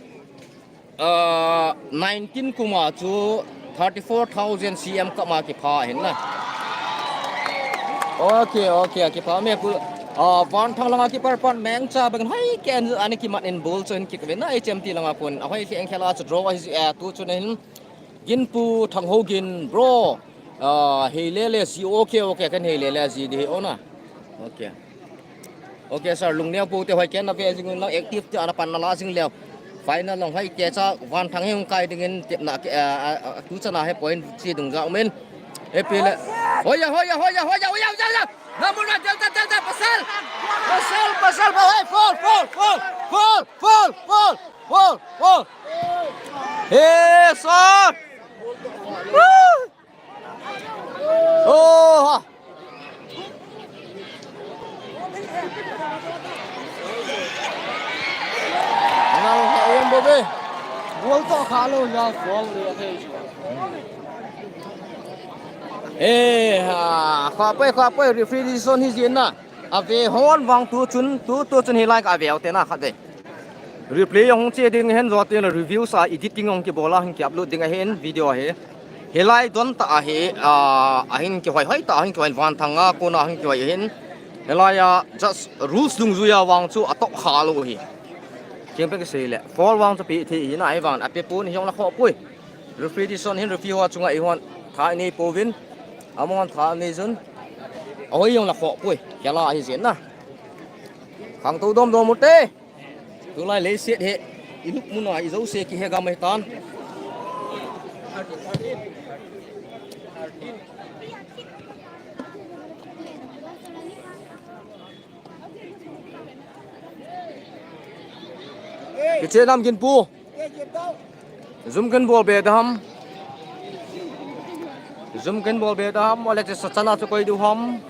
ah, nineteen kum a chu thirty four thousand C M Cup ma kipha ahin na. Okay, okay, kipha me pu, ah, Vanthang langa keeper pan mengcha bang hoi ken ani kimat in ball chu in kick ve na, H M T langa pun. A hoi lheh khela chu draw ahi, eh, tu chu na hin. Ginpu Thangho Gin, bro. Ah, hei le le si, okay, okay, kan hei le le si di he ona. Okay. Okay, sir, lungneo pou te hoi ken na ve jing un lang, active te ana pan na la jing leo. Final long hoi ke cha Vanthang hi hung kai dingin tepna ke, a, a, a, tu chana hi point chi dung jao min. Epi le. Hoiya, hoiya, hoiya, hoiya, hoiya, hoiya, hoiya. Namun na delta, delta, pasal. Pasal, pasal, pasal. Hey, foul, foul, foul, foul, foul, foul, foul, foul, foul. Hey, sir. Woo. Oh, ha. Nang ha em bo be. Bol to kha lo ya, bol le ya thei chu. Eh, ha, kha poi, kha poi, referee decision hi jin na. Ave hon vang tu chun, tu, tu chun hi lai ka ave te na kha de. Replay hung che ding hen, jotin review sa editing hung kibol a hung ki upload ding ahin video hi. Hilai don ta ahi, a, ahin kihoi hoi ta, ahin kihoi Vanthang a, kona ahin kihoi ahin. Hilai a just rules dungjuia vang chu atoh kha lo hi. King pe kisei le. Foul vang chu pi thi hi na, ahivang a pe pun hi hung la kho pui. Referee decision hin referee ho chunga i hon tha nei pouvin. Amahon tha nei jun. Ahoi hung la kho pui. Kela hi jin na. Khangtou dom dom u te. Tulai leiset hi, i lupmun a i jouse kihe gam ahitan. Kiche nam Ginpu. Jum ken bol be dam. Jum ken bol be dam. Ole che sa chana chu koi diu ham.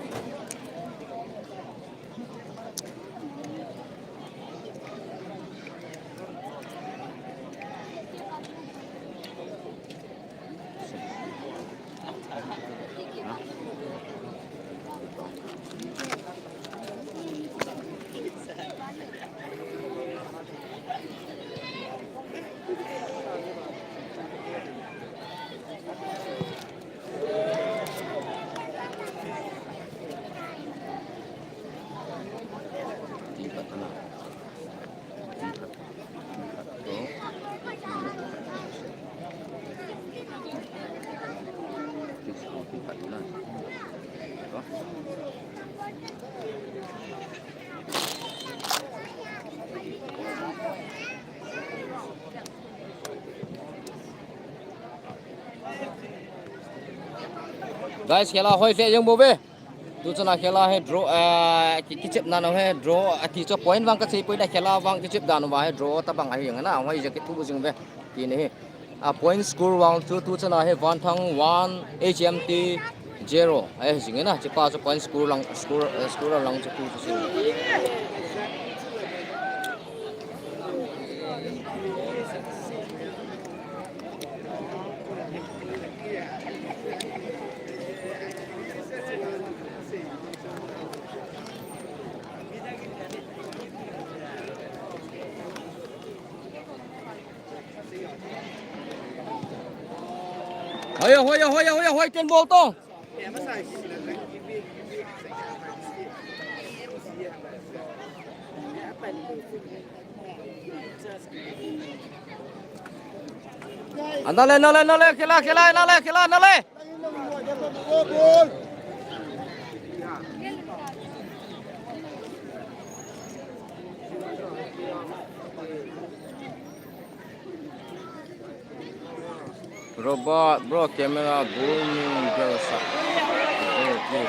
Guys, khela hoi fe jeng bo ve. Tu chana khela hi draw, ah, ki, kichep na no hi draw, ah, ti cho point vang ka chei poi da khela vang kichep da no va hi draw ta bang ahi jeng na, hoi je ki tu jing ve. Ti ni hi. A point score vang chu tu chana hi Vanthang one, H M T zero. Ahi jing na, chi pa chu point score lang, score, eh, score lang chu tu chu si. Hoiya, hoiya, hoiya, hoiya, hoi ten bol to. Anale, nale, nale, khela, khela, nale, khela, nale. Robot, bro, camera, booming, bro, sa. Okay, okay.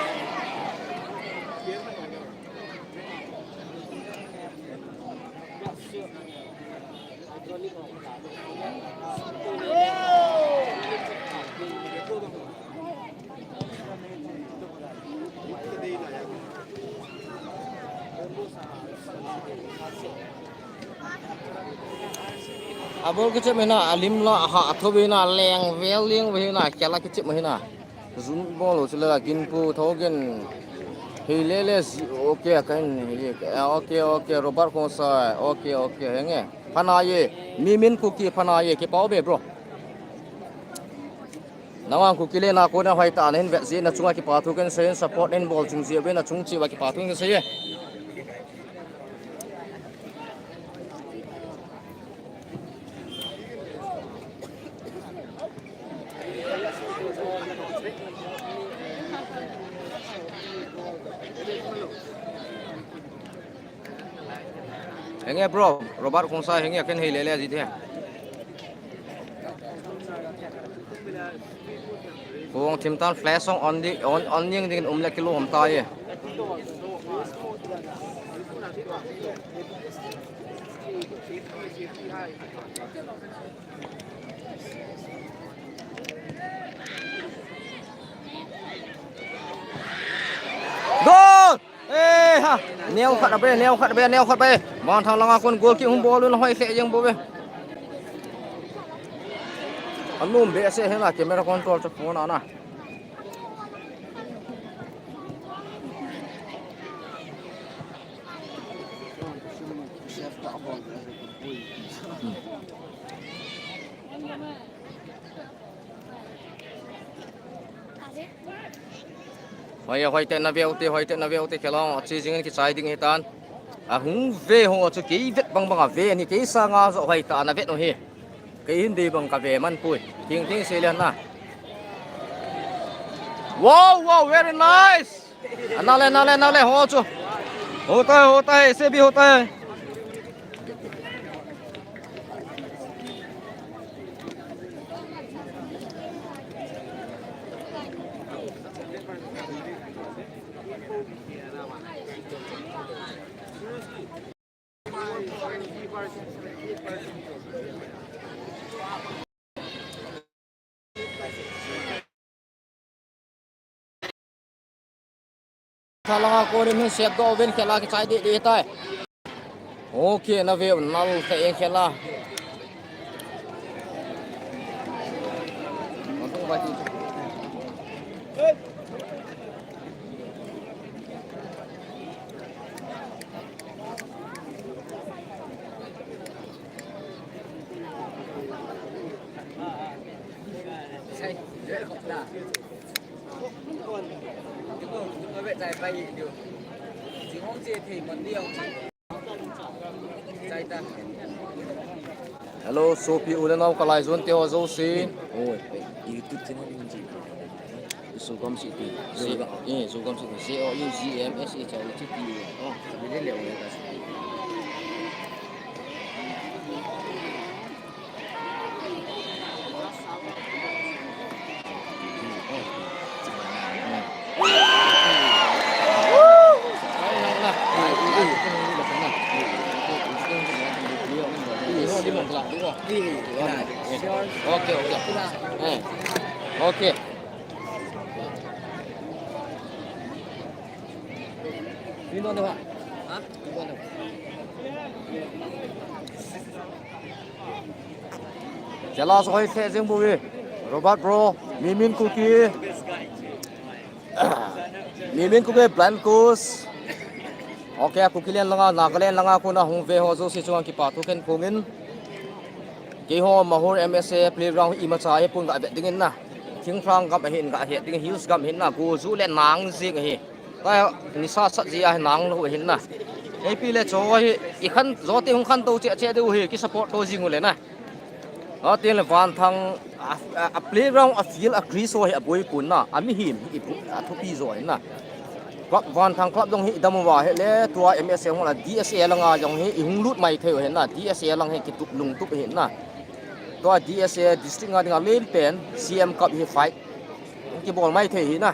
Abol kichep hina, alim la, aha, atho hina, leng, vel, leng, hina, kela kichep hina. Zoom bol u chule la Ginpu Thogen. Hi le le zi, okay, kahin, hi, okay, okay, Robert Khongsai, okay, okay, henge. Phana ye, mi min Kuki phana ye, kipa uve, bro. Nangma Kuki le na kona hoitah nahin vet jeh in nachunga kipa thu kahin sei in, support nahin bol jing jeh uvin nachung cheh uva kipa thu kahin sei e. Henge bro, Robert Khongsai henge ken hei lele ji the. Kong thim tan flash song on di, on, on ning ding um le kilom ta ye. Goal! Eh ha! Neo khat abe, neo khat abe, neo khat abe. Vanthang langa kon goal kick hung bol un hoi khe jeng bou ve. Anum be ase hena camera control chu phone ana. Hoi, hoi te na veu te, hoi te na veu te, khelong, achi jingin kichai ding hitan. Ahung ve ho chu kei vet bang bang a ve ni, kei sanga jo hoi ta na vet u hi. Kei hin dei bang ka ve man pui. Ting ting se le na. Wow, wow, very nice. Ana le, na le, na le, ho chu. Hota hai, hota hai, aise bhi hota hai. Thalanga konin hin set doh uvin khela kichai deh deh tai. Okay, na veu nal khe eng khela. Hello, sopi u le nao ka laijon te ho jouse. Oi, YouTube channel in ji. Zogam City. Z, eh, Zogam City. Z O U G M S H I T Y. Oh, sabi din le, oh, yes. Okay, okay. Eh. Okay. Jealous hoi se jing bou ve. Robert bro, Mimin Kuki. Mimin Kuki Blancos. Okay, Kuki len langa, Nagaland langa kona hung ve ho jouse chunga kipa thu khen phongin. Keiho Mahur M S A playground imacha hi pun ga vet dingin na. Thinglhang gam ahin ga het ding, hills gam hin na, go ju le nang jing ahi. Ka nisa sat ji a nang lou hin na. Eipi le cho hi, i khan jo te hung khan to che che deu hi, ki support to jing u le na. Ati le Vanthang a, a, a playground a field a crease ho hi a boi kun na, a mihem hi i bu, a thupi jo hin na. Club Vanthang club jong hi i dam uva hi le tua M S A hung la D S A langa jong hi i hung lut mai thei u hin na, D S A lang hi kitup lungtup hin na. Tua D S A district nga dinga len pen C M Cup hi fight. Kibol mai thei hi na.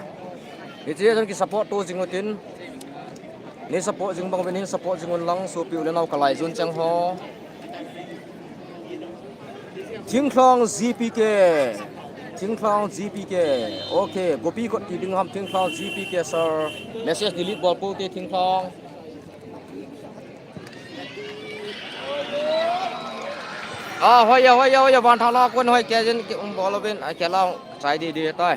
Hiche jong ki support to jing utin. Nei support jing bang uvin hin support jing un lang sopi u le nao ka laijon cheng ho. Thinglhang G P K. Thinglhang G P K. Okay, Gopi kot ti ding ham Thinglhang G P K sir. Message delete bol pou te Thinglhang. Ah, hoi ya, hoi ya, hoi ya, Vanthang la kon hoi kei jin ki um bol uvin, a kei la chai di di tai.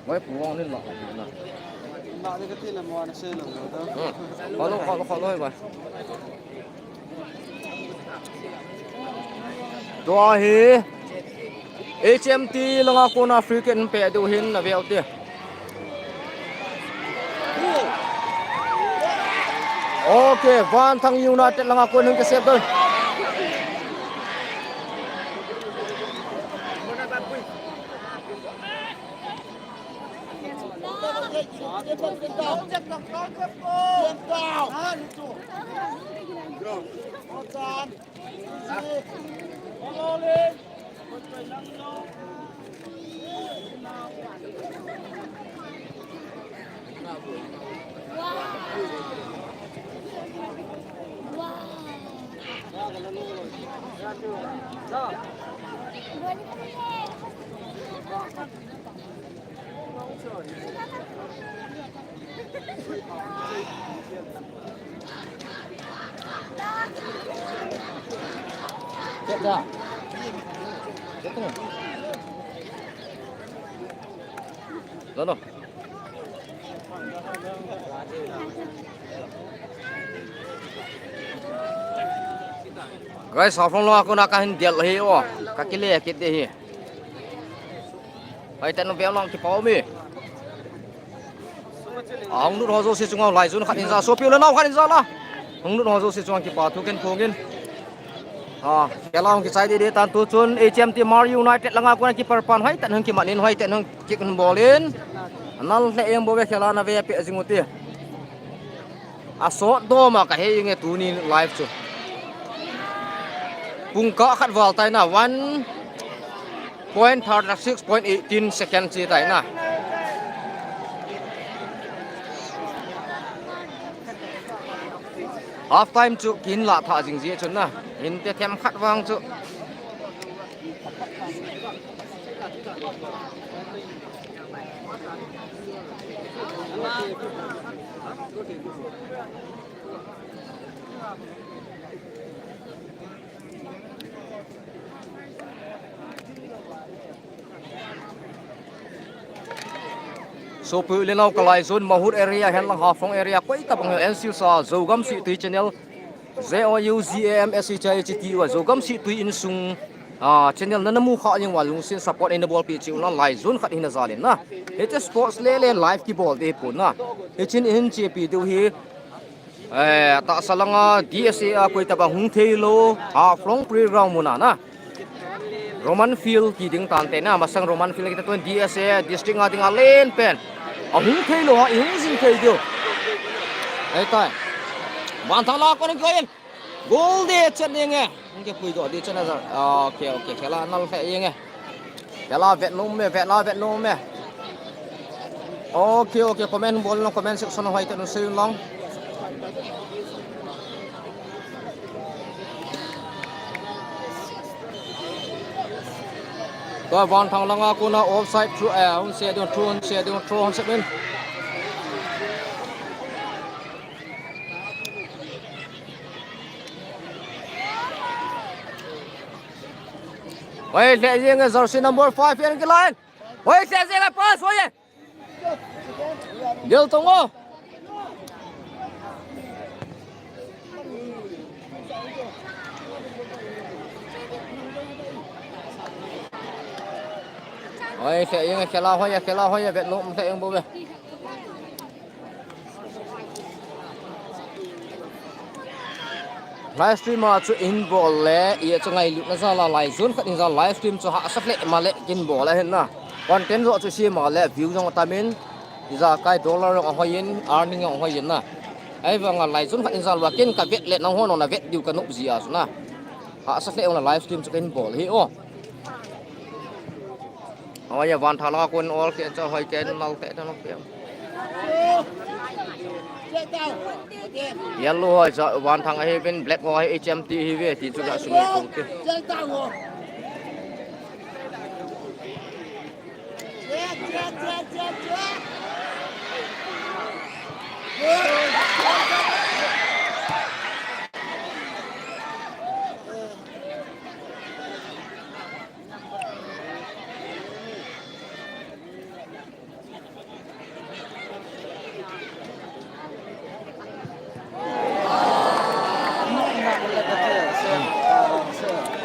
Hoi pu wang ni la na. Na ni ka ti na mo na se lo. Hmm. Kho lo, kho lo, kho lo, hoi ba. Tua hi H M T langa kona free kick pe diu hin na veu te. Okay, Vanthang United langa kon hin ka save doi. Lo, lo. Guys, Haflong lang a kona kahin del hi o. Kakile kit de hi. Hai, tanu be lang kipa um e. A, hung lut ho jouse chunga lai zone khat in ja, sopi u le nao khat in ja la. Hung lut ho jouse chunga kipa thu ken phong in. A, kela hung kichai dede tan tu chun H M T Mar United langa kona keeper pan hoitah in hung kiman in, hoitah in hung kick hung bol in. Nal le em bo ve kela na ve pe jing u ti. A sot dom a ka he inge tuni live chu. Pung kah khat val tai na, one point thirty six point eighteen second chi tai na. Half time chu kin la tha jing ji chun na. Hin te them khat vang chu. Sopi u le nao, ka lai zone Mahur area, hen lang Haflong area, koi tabang N C sa, Zogam Sihtui channel, Z O U G A M S H I H T U, Zogam Sihtui insung, a, channel na na mu kha jing uva lungset support nei na bolpeh cheh un lang, lai zone khat hin a jal in na. Hiche sports le le live kibol de hi pon na. Hichin hin chepi diu hi, eh, tahsa langa D S A a koi tabang hung thei lou, Haflong playground mun a na. Roman Field kiti ding tante na, masang Roman Field kiti tun D S A district nga dinga len pen. A hung thei lou ha, i hung jing thei diu. Ai tai. Vanthang la kon ko in. Goal de chan ding e. Hung kipui doh de chan a ja. Okay, okay. Kela nal khe ding e. Kela vet nom e, vet la vet nom e. Okay, okay, comment bol in lang, comment section a hoitah in sei in lang. Tua Vanthang langa kona offside throw, eh, hung se ding, throw hung se ding, throw hung se ding. Hoi, le jing e, jersey number five, Ian Kilain. Hoi, le jing e, pass, hoi. Del tong o. Hoi, le jing e, kela hoi, kela hoi, vet nom le jing bo ve. Live stream a chu in bol le, i chu ngailutna jal a lai zone khat in jal live stream chu hahsa hle ma le kin bol a hin na. Content joh chu sim a le view jong atam in, ijakai dollar jong ahoi in, earning jong ahoi in na. Ahivanga lai zone khat in jal uva kin ka vet le nangho na vet diu ka nop ji a chu na. Hahsa hle ong la live stream chu kin bol hi o. Hoi a, Vanthang langa kon all ke cha hoi ken nal te ta nok pe. Yellow hoi cha Vanthang ahi uvin, black hoi H M T ahi uve ti chu ka sum kong te.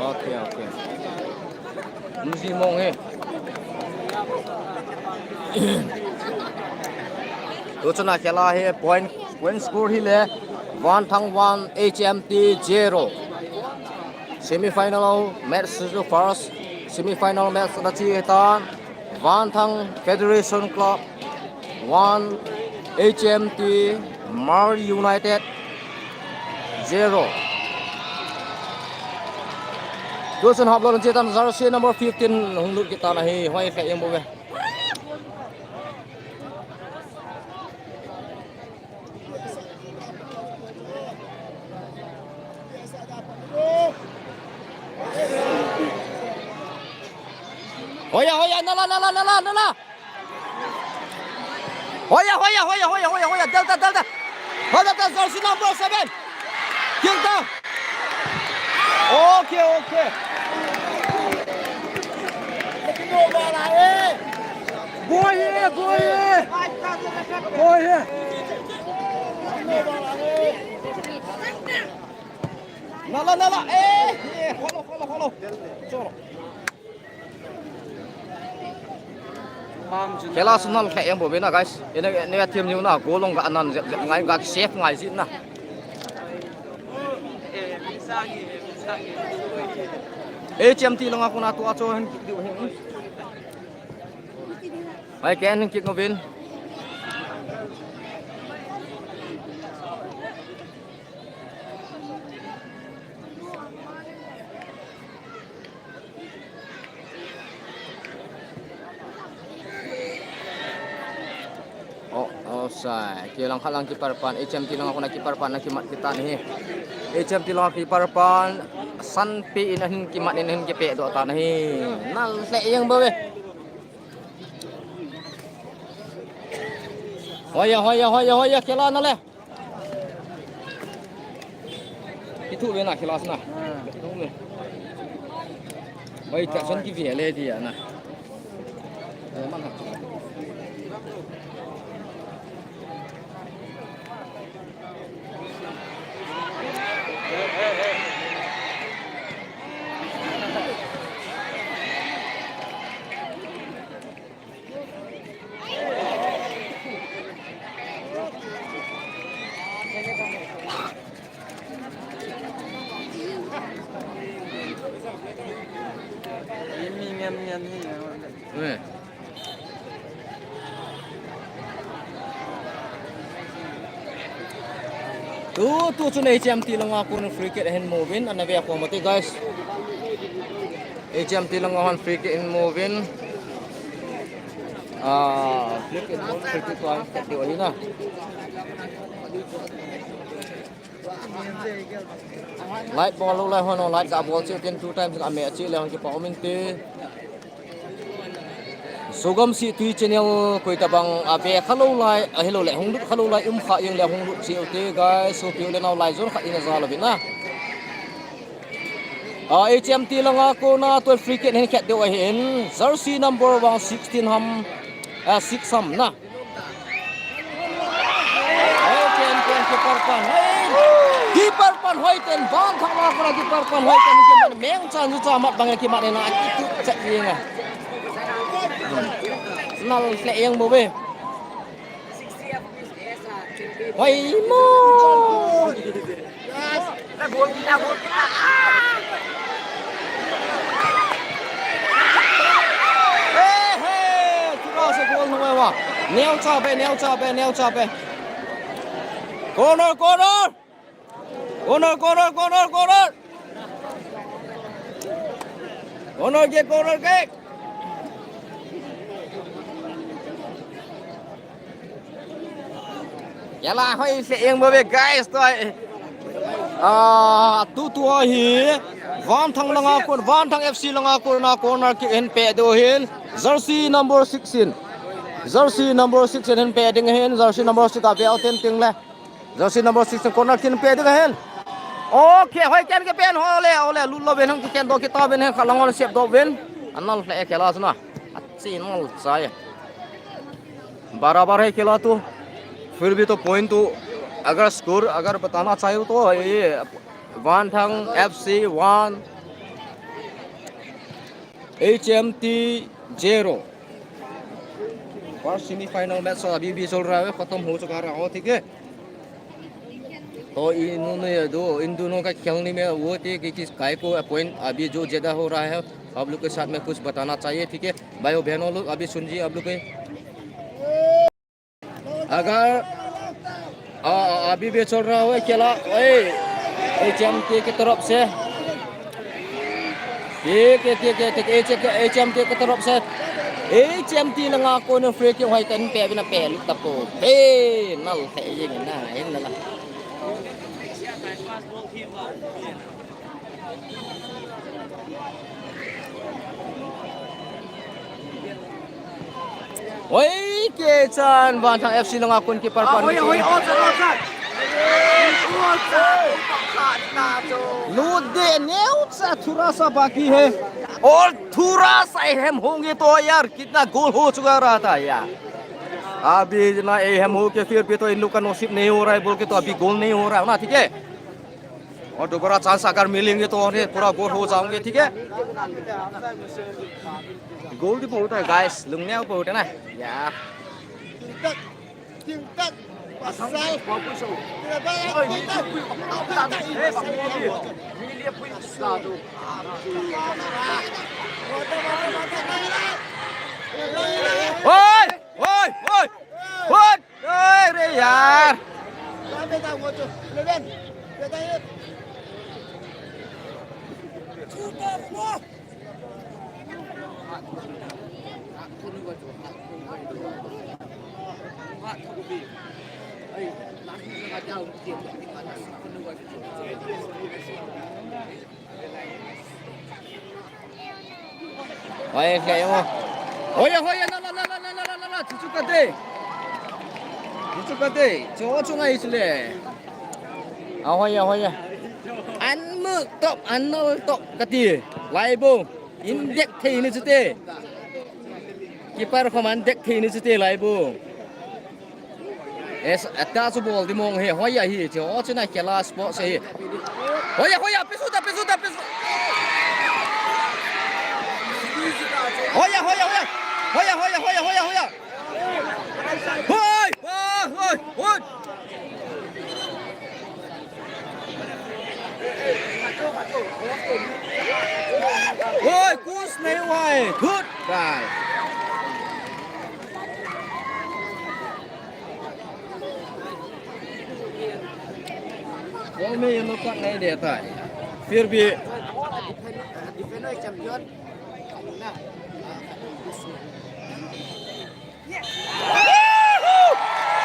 Okay, okay. Musi mong he. Tu chana khela hi point, point score hi le Vanthang one, H M T zero. Semi final match chu first semi final match na chi tan. Vanthang Federation Club one, H M T, Mar United, zero. Tusun hap lon chetan jersey number fifteen hung lut kit tan ahi, hoi kha em bo ve. Hoiya, hoiya, nala, nala, nala, nala. Hoiya, hoiya, hoiya, hoiya, hoiya, hoiya. Delta, Delta. Hoiya, Delta, jersey number seven. King ta. Okay, okay. Go here, go here. Go here. Nala, nala. Eh, eh, follow, follow, follow. Cholo. Khela sunal khe yang bo bena, guys. Ina, ina team niu na, golong ga anan jep, jep ngai, ga safe ngai jin na. H M T langa kona tua cho hen ki diu hen. Ai ken hen ki ngovin. Oh, oh, sai. Kilang khalang keeper pan, H M T langa kona keeper pan na kimat kit tan ahi. H M T langa keeper pan, Sanpi in ahin kimat in ahin kipe doh tan ahi. Nal le yang bo ve. Hoiya, hoiya, hoiya, hoiya, khela nale. Kithu ve na khela sna. Kithu ve. Oi, ta son ki ve le dia na. Eh, man ha. Tu, tu chun H M T langa kon free kick ahin movin, ana ve a ko mati, guys. H M T langa hon free kick in movin. Ah, free kick, free kick ko an kat diu ahi na. Light bol lou lai hon, light ga bol cheh tin two times ga me cheh le hon kipa um inte. Sugam si tui channel koi tabang a ve kha lou lai, ahilou le hung lut kha lou lai, um kha jeng le hung lut cheh u te guys, so piu le nau lai jon khat in a ja lou vin na. A, H M T langa kona tua free kick hin khet diu ahin, jersey number one sixteen ham, a, six ham na. Hoi ten, ten, keeper pan, hoi. Keeper pan, hoi ten, Vanthang langa kona keeper pan, hoi ten, keeper meng chan chu cha mat bang keeper na, kitu chat jeng a. Nal le yang bo ve. Hoi mo. He, he, tura se goal nung wa. Neo cha pe, neo cha pe, neo cha pe. Corner, corner. Corner, corner, corner, corner. Corner kick, corner kick. Khela hoi se yang bo ve guys, tua. Ah, tu tua hi. Vanthang langa kon, Vanthang F C langa kona corner kick hin pe diu ahin. Jersey number sixteen. Jersey number sixteen hin pe ding ahin. Jersey number six a ve u ten ting le. Jersey number sixteen corner kick hin pe ding ahin. Okay, hoi ken ke pen ho le, ole, lut lou vin hang kiken doh kit tauvin hen khalang ole sep doh vin. Anal le khela sna. Achi nal chai. बराबर है खेला तो, फिर भी तो point तो, अगर score अगर बताना चाहिए तो ये Vanthang F C one, H M T zero। First semifinal match अभी भी चल रहा है, खत्म हो चुका रहा हो, ठीक है। तो इन दोनों ये दो, इन दोनों का खेलने में वो थे कि किस काय को point अभी जो ज्यादा हो रहा है, आप लोग के साथ में कुछ बताना चाहिए, ठीक है भाइयों बहनों लोग, अभी सुन जी आप लोग के। अगर आ, आ, अभी भी चल रहा है खेला। ओए, एचएमटी की तरफ से। ठीक है, ठीक है, ठीक है। एच-, एचएमटी की तरफ से। एचएमटी लंगा को ने फ्री किक हुआ है, तन पे भी ना पहले तक को। ए, नल है ये ना, ये ना। Oi, kichan, Vanthang FC langa goalkeeper pan. Oi, oi, oi, oi, oi. Lut de, neo sa thura sa baki hai. और थोड़ा सा अहम होंगे तो यार, कितना गोल हो चुका रहा था यार। अभी इतना अहम हो के फिर भी तो इन लोग का नसीब नहीं हो रहा है बोल के तो अभी गोल नहीं हो रहा है ना, ठीक है। और दोबारा चांस अगर मिलेंगे तो और ये पूरा गोल हो जाओगे, ठीक है। गोल भी बहुत है गाइस, लुंगने बहुत है ना यार। ओए, ओए, ओए, ओए। अरे यार। Hoi, kei mo. Hoi, hoi, na, na, na, na, na, na, na, na, chuchu kate. Chuchu kate. Cho, cho ngai sule. A, hoi, hoi. An mu top, an no top kati. Lai bo. In dek thei ni chute. Keeper ko man dek thei ni chute lai bo. Es, ata chu bol di mong he, hoiya hi, che, o, chuna kela sport se hi. Hoiya, hoiya, pisuta, pisuta, pisuta. Hoiya, hoiya, hoiya. Hoiya, hoiya, hoiya, hoiya, hoiya. Hoi, hoi, hoi, hoi. Hoi, kus nahi hua hai. Good ball. Ball में yellow card नहीं देता है, फिर भी।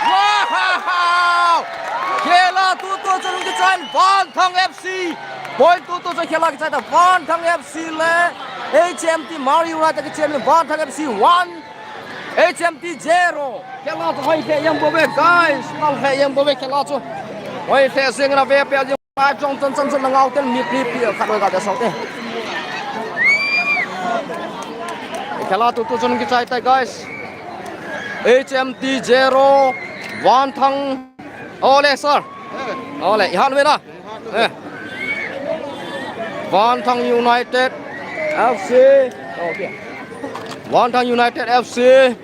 Wow! Khela tutu chun kichai in Vanthang F C. Point tutu chun khela kichai ta Vanthang F C le H M T Mari United kichai in Vanthang F C one, H M T zero. Khela chu hoi lheh jeng bou ve, guys. Nal lheh jeng bou ve khela chu. Hoi lheh jeng na ve pe jeng. Pa chong chon chon chon na ngau ten mi pi pi khat hoi ka de sok te. Khela tutu chun kichai tai, guys. H M T zero, Vanthang. Ole, sir. Ole, i han ve na. Eh. Vanthang United F C. Okay. Vanthang United F C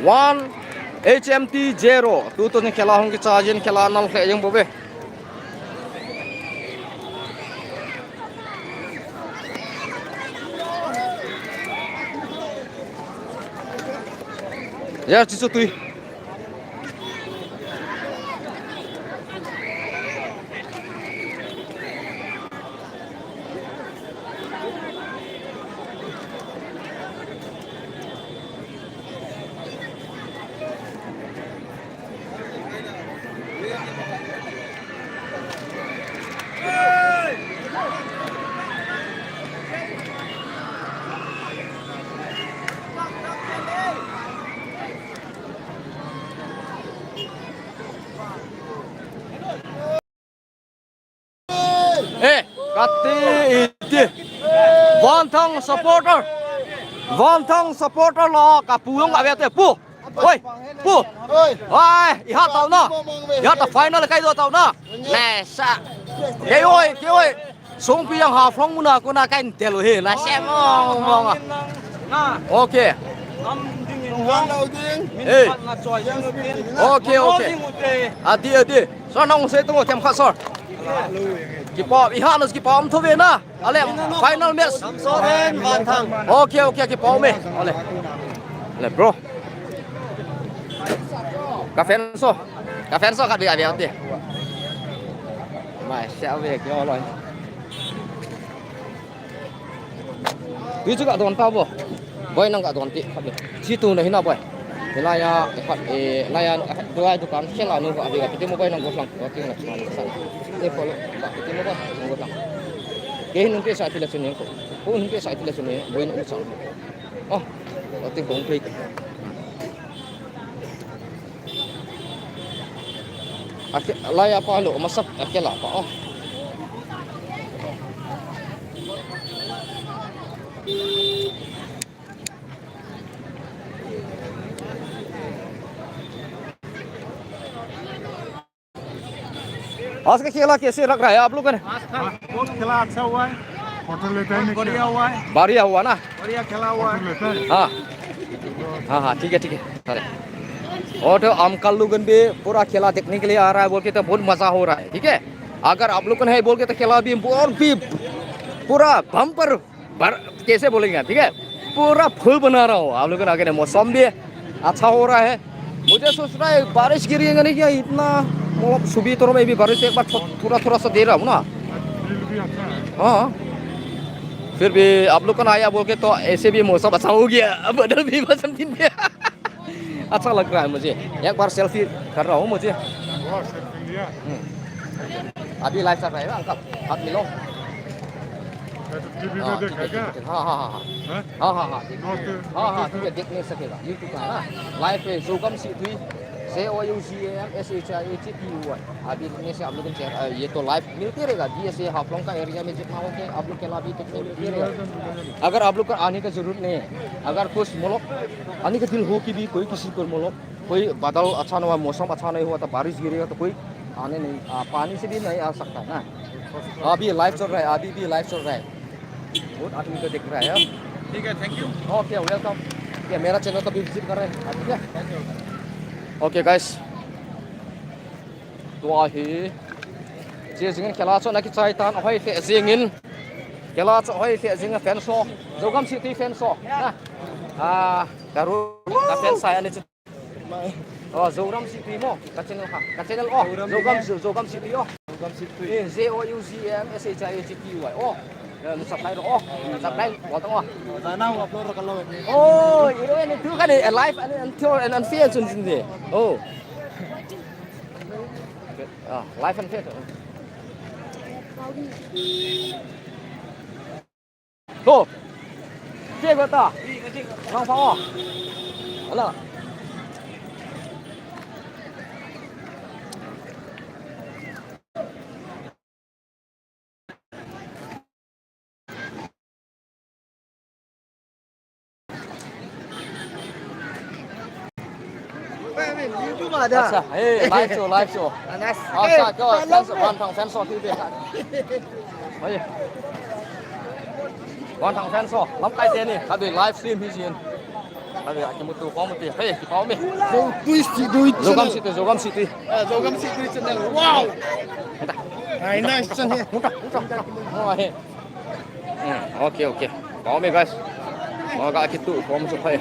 one, H M T zero. Tutu chun khela hung kichai jin, khela nal lheh jeng bou ve. Ya, chuchu tui. Eh, kati iti. Vanthang supporter. Vanthang supporter la kapu jong ave te pu. Oi, pu. Oi. Ai, i hat tau na. I hat ta final kai do tau na. Ne sa. Kei oi, kei oi. Songpi jang ha phong muna ko na kai tel he. La se mo mo. Okay. Hey. Okay, okay. Ati, ati. Sir, nang sei tu mo tem khat, sir. Kipa, i hat na kipa um tho ve na. Ale, final match. Samsoren Vanthang. Okay, okay, kipa um e. Ale. Ale, bro. Ka fans ho. Ka fans ho khat beh a beh te. Mai, sia beh kio loi. Tui chu ka don ta bo. Boi nang ka don ti khat beh. Chi tu na hina boi. Hilai a, khat, eh, lai a, lai dukan khela nu ka beh ka ti mo boi nang go lang. Ka ti na sa. Te follow. Ka ti mo boi nang go lang. Ke hin nung ke sa ti la chu ni ko. Ko nung ke sa ti la chu ni. Boi nang sa. Oh. Ka ti kong pe. Ake, lai a pa lo, masa, ake la pa, oh. आज का खेला कैसे लग रहा है आप लोगों ने? आज का बहुत खेला अच्छा हुआ है। फोटो लेते हैं बहुत क्या? बढ़िया हुआ है। बढ़िया हुआ ना? बढ़िया खेला हुआ है। फोटो लेते हैं। हाँ। हाँ, हाँ, ठीक है, ठीक है। अरे। और तो हम कल लोगन भी पूरा खेला देखने के लिए आ रहा है बोल के तो बहुत मजा हो रहा है, ठीक है? अगर आप लोगन है बोल के तो खेला भी और भी पूरा बम्पर भर, कैसे बोलेंगे, ठीक है? पूरा फुल बना रहा हूँ। आप लोगन आगे ने मौसम भी अच्छा हो रहा है। मुझे सोच रहा है बारिश गिरेगा नहीं क्या इतना, मतलब सुबह थोड़ा में भी बारिश एक बार थो-, थोड़ा थोड़ा सा दे रहा हूँ ना। फील भी अच्छा है। हाँ, फिर भी आप लोगन आया बोल के तो ऐसे भी मौसम अच्छा हो गया, बादल भी मौसम दिन में। अच्छा लग रहा है मुझे। एक बार सेल्फी कर रहा हूँ मुझे। वाह, सेल्फी लिया। हम्म। अभी लाइव चल रहा है ना अंकल, हाथ मिलाओ। मैं तो टीवी में हाँ, देखा ठीक है, क्या? ठीक है। हाँ, हाँ, हाँ, हाँ। हैं? हाँ, हाँ, हाँ, ठीक है। नॉर्थ, हाँ, हाँ, नॉर्थ ठीक है, देख नहीं सकेगा, YouTube का है ना। लाइव पे जोगम सितुई, J O U G A M S H I A T U Y. अभी देखने से आप लोगों को चेहरा, ये तो लाइव मिलते रहेगा। बी एस ए हाफलोंग का एरिया में जितना हो के आप लोग के अभी देखने मिलते रहेगा। अगर आप लोग का आने का जरूरत नहीं है, अगर कुछ मतलब आने का दिल हो कि भी कोई किसी को मतलब कोई बादल अच्छा नहीं हुआ, मौसम अच्छा नहीं हुआ तो बारिश गिरेगा तो कोई आने नहीं, आ, पानी से भी नहीं आ सकता है ना। अभी लाइव चल रहा है, अभी भी लाइव चल रहा है। बहुत आदमी को देख रहा है। ठीक है, thank you। Okay, welcome। ये मेरा चैनल को भी विजिट कर रहे हैं, ठीक है? Okay, guys। Tua hi. Che jingin kela chu na kichai tan, ahoi lheh jingin. Kela chu ahoi lheh jingin fans ho. Zogam City fans ho. Ha. Ah, ka ru, ka fans sai ani chu. Oh, Zogram City mo. Ka channel ha. Ka channel oh. Zogram Zogram City. Zo-, Zogram City oh. Zogram City. Eh, Z O U G M S H I A T Y. Oh. Eh, subscribe oh. Subscribe bol tang oh. Zana upload ra kalo. Oh, you know, and tu kan eh, live and until and unfair sun sun de. Oh. Ah, live and fair. Go. Cek kata. Nang pa. Ala. YouTube ada. Acha, eh, live show, live show. Anas. Acha, eh, kyo, fans, Vanthang fans ho, T V. Oi. Vanthang fans ho, lamkai teni, kadu live stream hi jin. Kadu akimuto, komuto, hey, kipao me. Zo tui si dui. Zogam City, Zogam City. Eh, Zogam City channel. Wow. Ai, nice channel. Muta, muta, muta. Oh, hey. Hmm, okay, okay. Pao me, guys. Oh, ka kitu form su phai.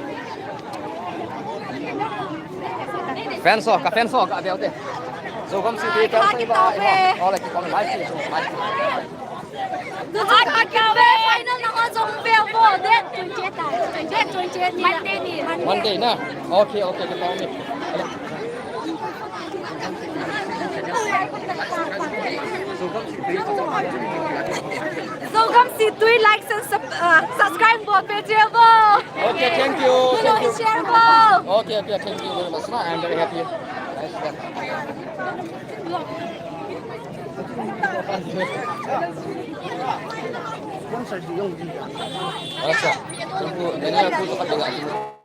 Fans ho, ka fans ho, ka bel te. Zogam City fans ho ba. Oh, like, kipao me, live stream, live stream. Tu chu ka kya ve final na ho jong ve vo de. Twenty eight ta. Twenty eight, twenty eight ni. Monday ni. Monday na. Okay, okay, kipao me. Zogam City, like and sub-, uh, subscribe bol pe che vo. Okay, thank you, thank you. Share vo. Okay, okay, thank you very much. I'm very happy. Acha, tuku, nani aku tu kata.